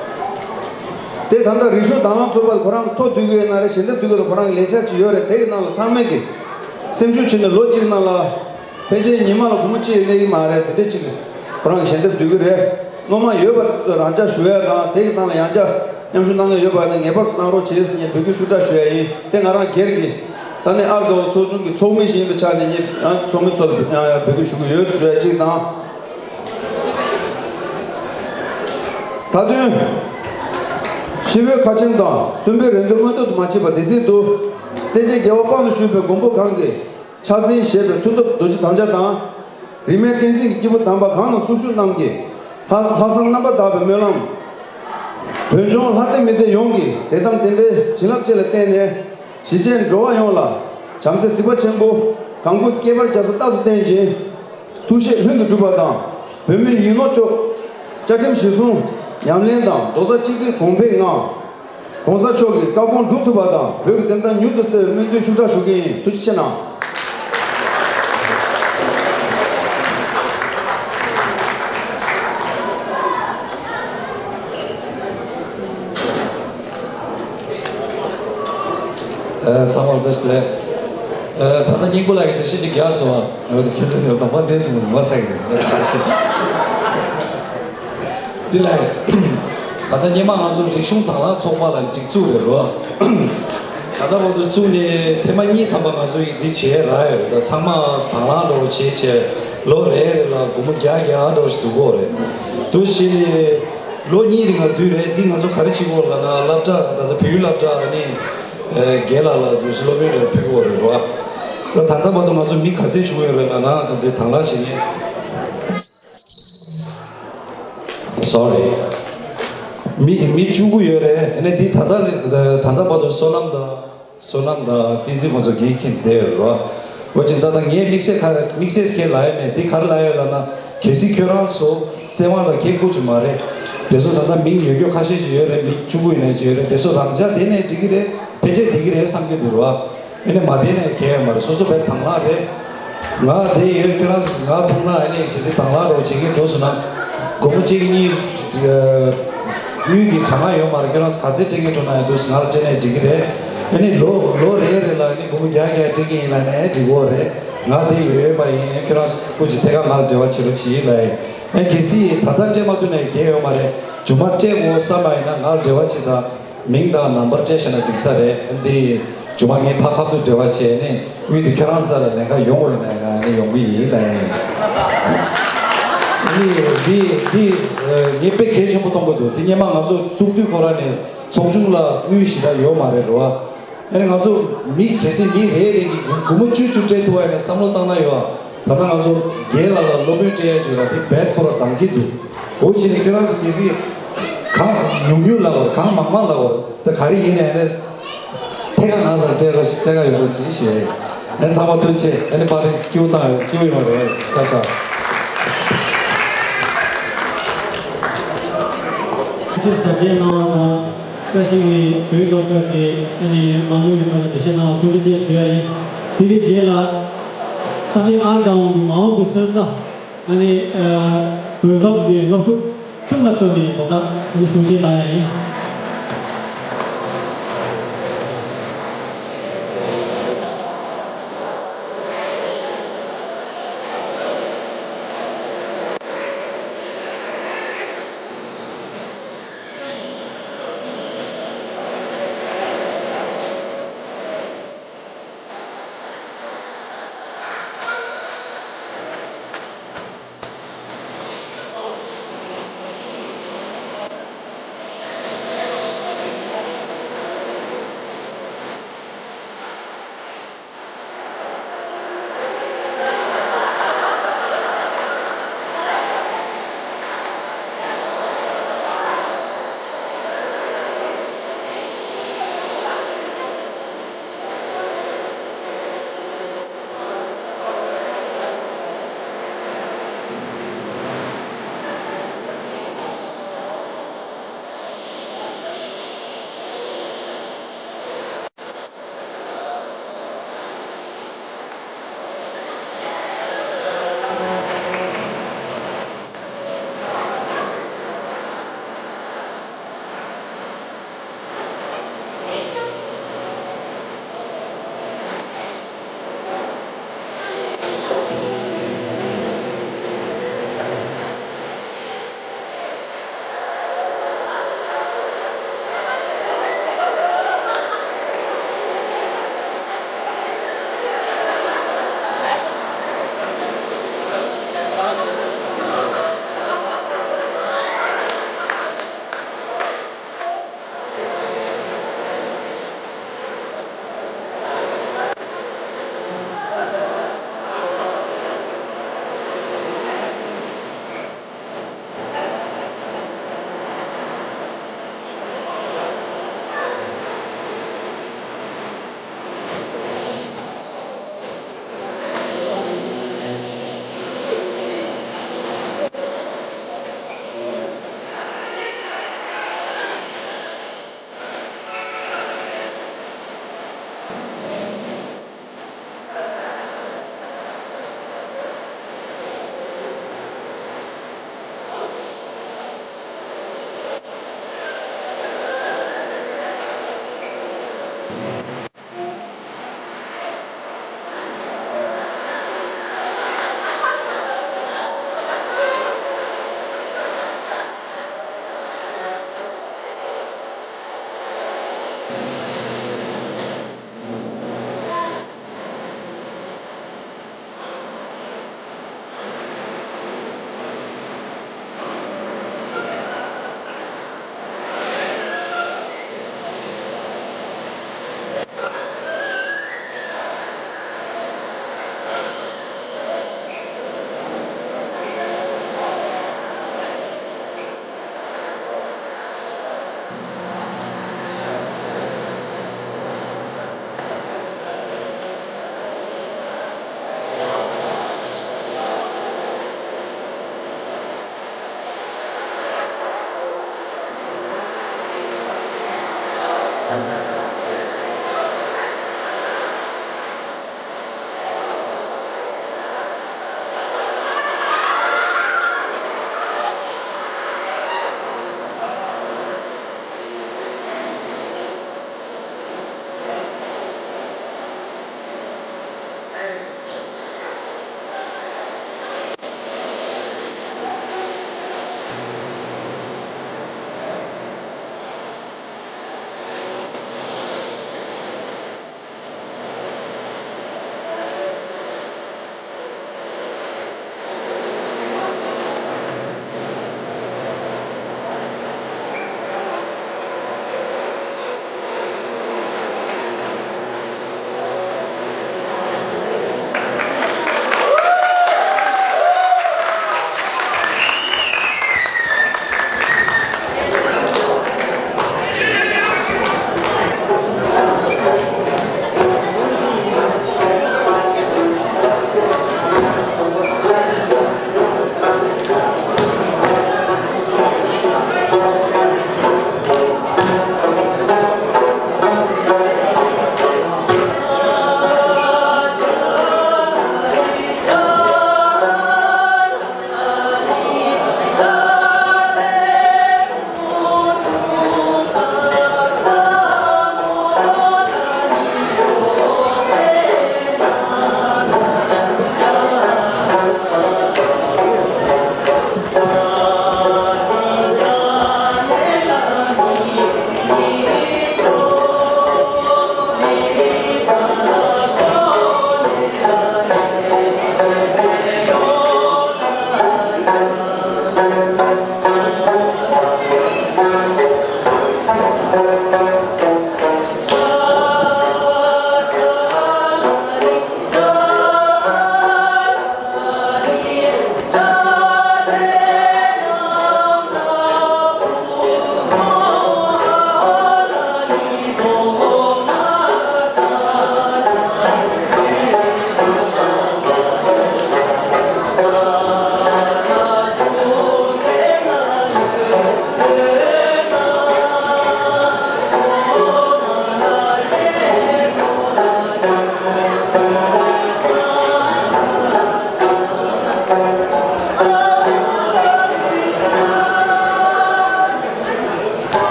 དེ་ད་ལྟ་རིག་གཞུང་དྭང་བླངས་ཚོགས་པ་ཁོ་རང་ཐོ་བསྡུ་གི་ཡོད་ན་རེད། ཞལ་འདེབས་བསྡུ་གི་ཡོད་ན་ཁོ་རང་གི་ལས་འཆར་ཅིག་ཡོད་རེད། དེ་གི་ནང་ལ་ཚང་མས་ཀྱི་སེམས་ཤུགས་བྱས་ནས་ལོ་གཅིག་ནང་ལ་ཕལ་ཆེར་ཉི་མ་ལ་སྒོར་མོ་གཅིག་ལས་ཀྱི་མ་རེད། དེ་འདྲ་ཅིག་ཁོ་རང་གི་ཞལ་འདེབས་བསྡུ་གི་རེད། སྔོན་མ་ཡོད་པ་དེ་ཚོ་རང་འཇགས་ཞུ་ཡ་དང་དེ་གི་ནང་ལ་ཡང་བསྐྱར་མཉམ་ཞུགས་གནང་མཁན་ཡོད་པ་ཡིན་ན་ངེས་པར་གནང་རོགས་བྱེད་ཟེར་ངས་འབོད་སྐུལ་ཤུགས་དྲག་ཞུ་ཡ་ཡིན། དེ་ང་རང་སྒེར་གྱི་ས་གནས་ཨར་ཀའོ་ཚོགས་ཆུང་གི་ཚོགས་མི་ཞིག་ཡིན་པའི་ཆ་ནས་ངས་ཡང་ཚོགས་མི་ཚོར་ཡང་ཡང་འབོད་སྐུལ་ཞུ་གི་ཡོད་ཞུ་ཡ་གཅིག་དང་། མཐའ་དོན། ཤི་བོའི་ཁ་ཆེམས་དང་གསོན་པོའི་རེ་འདུན་མངོན་མཐོ་དུ་མ་བྱས་པར་སྡེ་སྲིད་དུ། སྲས་བཅས་རྒྱལ་བ་དཔང་དུ་བཞུགས་པའི་མགོན་པོ་གང་གི་ཕྱག་འཛིན་བཞེས་པའི་མཐུ་སྟོབས་རྡོ་རྗེ་དམ་བཅའ་དང་། རིས་མེད་བསྟན་འཛིན་གྱི་སྐྱེས་བུ་དམ་པ་གང་དང་སུ་བཞུགས་རྣམས་ཀྱི། ལྷག་ལྷག་བསམ་རྣམ་པར་དག་པའི་སྨོན་ལམ། བོད་ལྗོངས་ལྷ་སྡེ་མི་སྡེ་ཡོངས་ཀྱི་དད་དམ་བདེན་པའི་བྱིན་རླབས་བཅས་ལ་བརྟེན་ནས། གཞིས་བྱེས་འགྲོ་བ་ཡོངས་ལ་བྱམས་བརྩེ་གཟིགས་པ་ཆེན་པོ་གང་སྐུ་སྐྱེ་བར་རྒྱ་མཚོ་རྟག་ཏུ་བརྟན་ཅིང་། ཐུགས་བཞེད་ལྷུན་གྱིས་གྲུབ་པ་དང་། བོད་མིའི་ཡིད་སྨོན་ཆོག་བཅའ་ཁྲིམས་གཞིར་བཟུང་ཉམས་ལེན་དང་རྡོག་རྩ་གཅིག་སྒྲིལ་གོང་འཕེལ་ངང་། ༸གོང་ས་མཆོག་གི་བཀའ་དགོངས་འགྲུབ་ཐུབ་པ་དང་བོད་ཀྱི་བདེན་མཐའ་མྱུར་དུ་གསལ་བའི་སྨོན་འདུན་ཤུགས་དྲག་ཞུ་གི་ཡིན། ཐུགས་རྗེ་ཆེ་གནང་། ཚང་མར་བཀྲ་ཤིས་བདེ་ལེགས། ད་ལྟ་སྙིང་པོ་ལགས་ཀྱིས་འགྲེལ་བཤད་ཅིག་རྒྱག་སོང་བ། འོ་དེ་ཁྱེད་ཚོ་ནས་གདོང་པ་བསྟན་ཐུབ་མི་འདུག་མ་ཟེར་གི་འདུག་འདི་ལ། ད་ལྟ་སྔོན་མ་ང་ཚོ་རིག་གཞུང་དྭང་བླངས་ཚོགས་པ་ལ་ཅིག་བཙུགས་རེད་རོ། ད་ལྟ་བར་དུ་བཙུགས་ནས་ཐེངས་མ་གཉིས་ཐམ་པ་ང་ཚོ་ཡིས་འདི་བྱས་རག་ཡོད་རེད། ད་ཚང་མ་དྭང་བླངས་འདྲ་བོ་བྱས་བྱས་ལོ་རེ་རེ་ལ་སྒོར་མོ་བརྒྱ་བརྒྱ་འདྲ་བོ་ཞིག་བསྡུ་གི་ཡོད་རེད། འདུ་བྱས་ནས་ལོ་གཉིས་རིང་ལ་བསྡུས་རེད། འདི་ང་ཚོ་ག་རེ་བྱེད་ཀྱི་ཡོད་ལབ་ན་སློབ་གྲྭ་ད་ལྟ་བོད་ཡིག་སློབ་གྲྭ་ནས་རྒན་ལགས་ལ་འདུ་བྱས་སློབ་ཡོན་རེ་ཕུལ་གྱི་ཡོད་རེད་རོ། ད་ད་ལྟ་བར་དུ་ང་ཚོ་མི་ག་ཚད་བྱུང་ཡོད་རེད་ལབ་ན་འདི་དྭང་བླངས་བྱེད་མཁན། Sorry། མི་མི་བཅུ་དགུ་ཡོད་རེད། ཨ་ནི་དེ་ད་ལྟ་ད་ལྟ་བར་དུ་བསོད་ནམས་དང་བསོད་ནམས་དང་བསྟན་འཛིན་ཁོང་ཚོ་འགན་འཁྱེར་བསྡད་ཡོད་རེད་བ། འོ་ཅིག་ད་ལྟ་ངས་དམིགས་བསལ་ཁ་དམིགས་བསལ་སྐད་ལབ་ཡ་མེད། དེ་ག་རེ་ལབ་ཡོད་ལབ་ན་གལ་སྲིད་ཁྱོད་རང་ཚོ་བཙན་དབང་དང་ཁེ་ཁུར་ཅིག་མ་རེད། དེ་ཚོ་ད་ལྟ་མིང་ཡོད་རྒྱུ་ཁ་ཤས་ཅིག་ཡོད་རེད། མི་བཅུ་དགུ་ཡིན་ནའི་ཅིག་ཡོད་རེད། དེ་ཚོ་རང་འཇགས་བསྡད་ནའི་འགྲིག་གི་རེད། ཕལ་ཆེར་བསྡད་ཀྱི་རེད་བསམ་གྱི་འདུག་རེད་བ། ཨ་ནི་མ་བསྡད་ནའི་གལ་ཡོད་མ་རེད། སོ་སོ་དཔེ་དྭང་བླངས་རེད། ང་བསྡད་ཡོད། ཁྱོད་རང་ང་མཐོང་ན་ཨ་ནི་གལ་སྲིད་དྭང་བླངས་རོགས་བྱེད་མཁན་འགྲོ་སོང་ན། སྒོར་མོ་གཅིག་གཉིས་དངུལ་གྱི་གྲངས་ཀ་ཡོད་མ་རེད། ཁྱོད་རང་ག་ཚད་སྤྲད་མཁན་འགྲོ་ན་ཡང་འདུག་ང་ལ་སྤྲད་ནའི་འགྲིག་གི་རེད། ཨ་ནི་ལོ་ལོ་རེ་རེ་ལ་ཨ་ནི་སྒོར་མོ་བརྒྱ་བརྒྱ་སྤྲད་མཁན་ཡིན་ལབ་ནའི་འགྲིག་གི་རེད། ང་བསྡད་ཡོད་པ་ཡིན། ཁྱོད་རང་སྐུ་མཁྱེན་ཐད་ཀར་ང་ལ་འབྲེལ་བ་བྱེད་རོགས་བྱེད་ལབ་ཡིན། ཨ་གལ་སྲིད་ད་ལྟ་སྤྲད་མ་ཐུབ་ནའི་གལ་ཡོད་མ་རེད། རྗེས་མ་སྤྲད་དགོས་བསམ་པ་ཡིན་ན་ང་ལ་འབྲེལ་བ་བྱེད་དང་། མིང་དང་ནམ་བར་སྤྲད་བཞག་ན་འགྲིག་ས་རེད། འདི་རྗེས་མ་ངས་ཕར་ཁ་ཐུག་འབྲེལ་བ་བྱས་ནས་དངུལ་འདི་ཁྱོད་རང་ས་ལ་ལེན་ག་ཡོང་དགོས་ན་ང་ནི་ཡོང་གི་ཡིན་ལབ་ཡིན། འདི་འདི་འདི་ངས་དཔེ་གལ་ཆེན་པོ་མཐོང་གི་འདུག་འདི་སྔོན་མ་ང་ཚོ་བཙུགས་དུས་ཁོ་རང་ནས་ཚོགས་ཆུང་ལ་དངུལ་ཞེ་དྲག་ཡོད་མ་རེད་རོ། ཨ་ནི་ང་ཚོ་མི་གལ་སྲིད་མི་རེ་རེ་གིས་སྒོར་མོ་བཅུ་བཅུ་སྤྲད་ཐུབ་པ་ཡིན་ན་བསམ་བློ་བཏང་ན་ཡོད་ཨ། ད་ལྟ་ང་ཚོ་རྒན་ལགས་ལ་སློབ་ཡོན་སྤྲད་ཡ་ཅིག་ཡོད་ར། དེ་རྦད་ཁོ་ར་འདང་གི་འདུག་འོ་བྱས་ནས་ཁྱོད་རང་ཚོ་གལ་སྲིད་གང་ཉུང་ཉུང་ལབ་དགོས་རེད། གང་མང་མང་ལབ་དགོས་རེད། ད་ག་རེ་ཡིན་ནའི་ཨ་ནི་ཐད་ཀར་ང་ཚོར་སྤྲད་དགོས་སྤྲད་ག་ཡོང་རོགས་གྱིས་ཞུ་ཡ་ཡིན། ཨ་ནི་ཚང་མ་ཐུགས་རྗེ་ཆེ། ཨ་ནི་པར་རིས་སྐྱིད་པོ་བཏང་ཡོད། སྐྱིད་པོ་ཡོང་རེད། ཆ་ཆ། ཐུགས་རྗེ་གཟབ་རྒྱས་གནང་བ་དང་། བཀྲ་ཤིས་པའི་བོད་སློབ་གྲྭ་གི་ཨ་ནི་མང་ཚོགས་ཀྱི་ཐོག་ལ་འགྲེལ་བཤད་གནང་བ་ཐུགས་རྗེ་ཆེ་ཞུ་ཡ་ཡིན། དེ་གི་རྗེས་ལ། ས་གནས་ཨང་གྲངས་མང་པོ་སོན་ན་ཨ་ནི་གོས་ཁང་གི་སློབ་ཕྲུག་ཁྱུང་ལ་བཅོལ་ནས་དོ་བདག་གི་གསུང་བཤད་གནང་ཡ་ཡིན།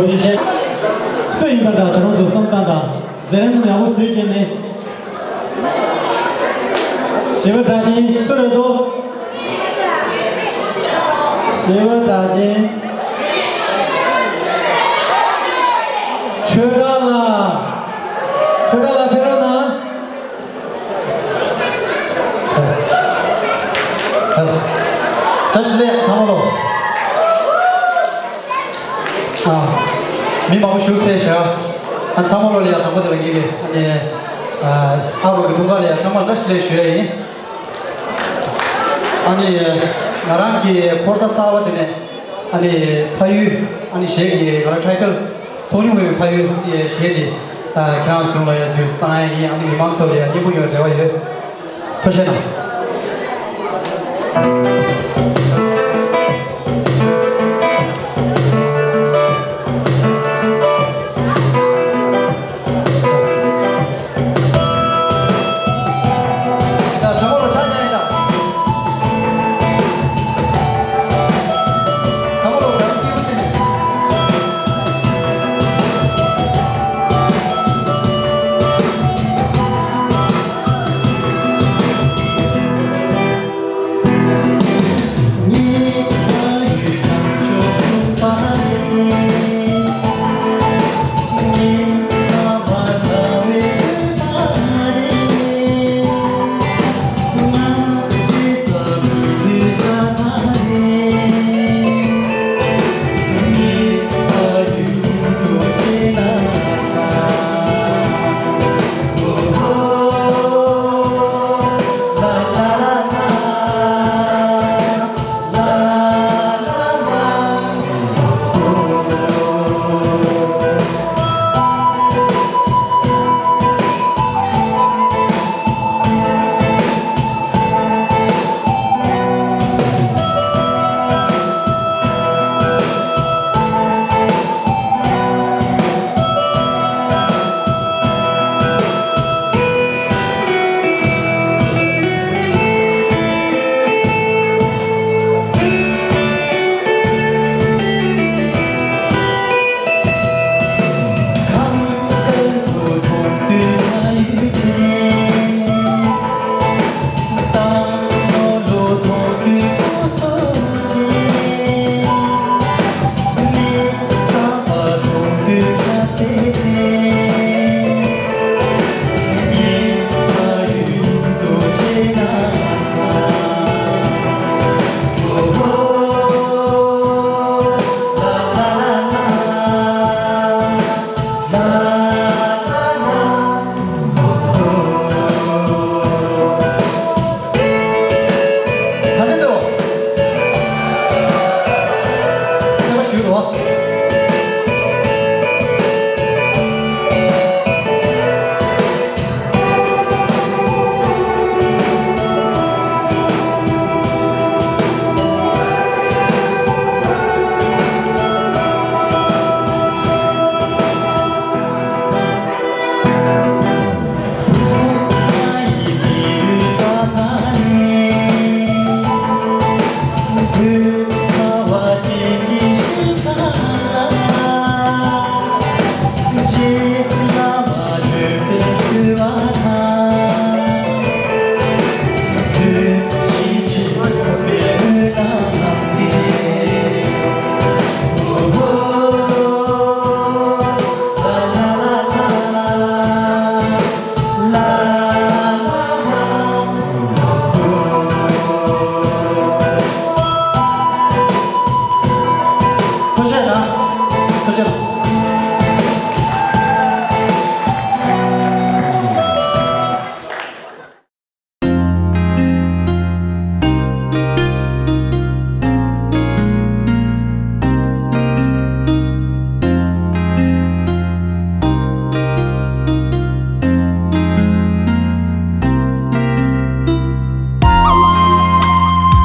བོད་ཆེན། སུ་ཡིན་པ་འདྲ་ཁྱེད་རང་ཚོ་བསམ་སྟངས་དང་། མཛད་རིམ་ཡག་པོ་བཟོས་ཀྱི་མེད། ཞི་བ་གྲགས་ཅན་སུ་རེད་དོ། ཞི་བ་གྲགས་ཅན། ཆོས་གྲགས་ལགས། ཆོས་གྲགས་ལགས་ཕེབས་རོགས་གནང་། བཀྲ་ཤིས་བདེ་ལེགས་ཚང་མ་ལོ། ཨ། མི་མང་པོ་ཞིག་ཕེབས་ཤག་ཨ། ཚང་མ་ལོ་ལ་ཡ་དང་པོ་དེ་ལ་ངེད་ཀྱི་ཨ་ནི་ཨ་ཨ་རོགས་ཀྱི་དྲུང་ཁག་ལ་ཡ་ཚང་མ་བཀྲ་ཤིས་བདེ་ལེགས་ཞུ་ཡ་ཡིན། ཨ་ནི་ང་རང་གི་འཁོར་ཐག་གསར་པ་དེ་ནས་ཨ་ནི་ཕ་ཡུལ་ཨ་ནི་གཞས་ཀྱི་ང་རང་ཊའི་ཊལ་ཐོགས་མྱོང་མེད་པའི་ཕ་ཡུལ་ཨ་ནི་གཞས་དེ་ཨ་ཁྱེད་རང་ཚོ་ལ་ཡ་བསྡུས་བཏང་ཡ་ཡིན། ཨ་ནི་མི་མང་ཚོ་ལ་ཡ་སྙན་པོ་ཡོང་རེ་བ་ཡོད། ཐུགས་རྗེ་གནང་།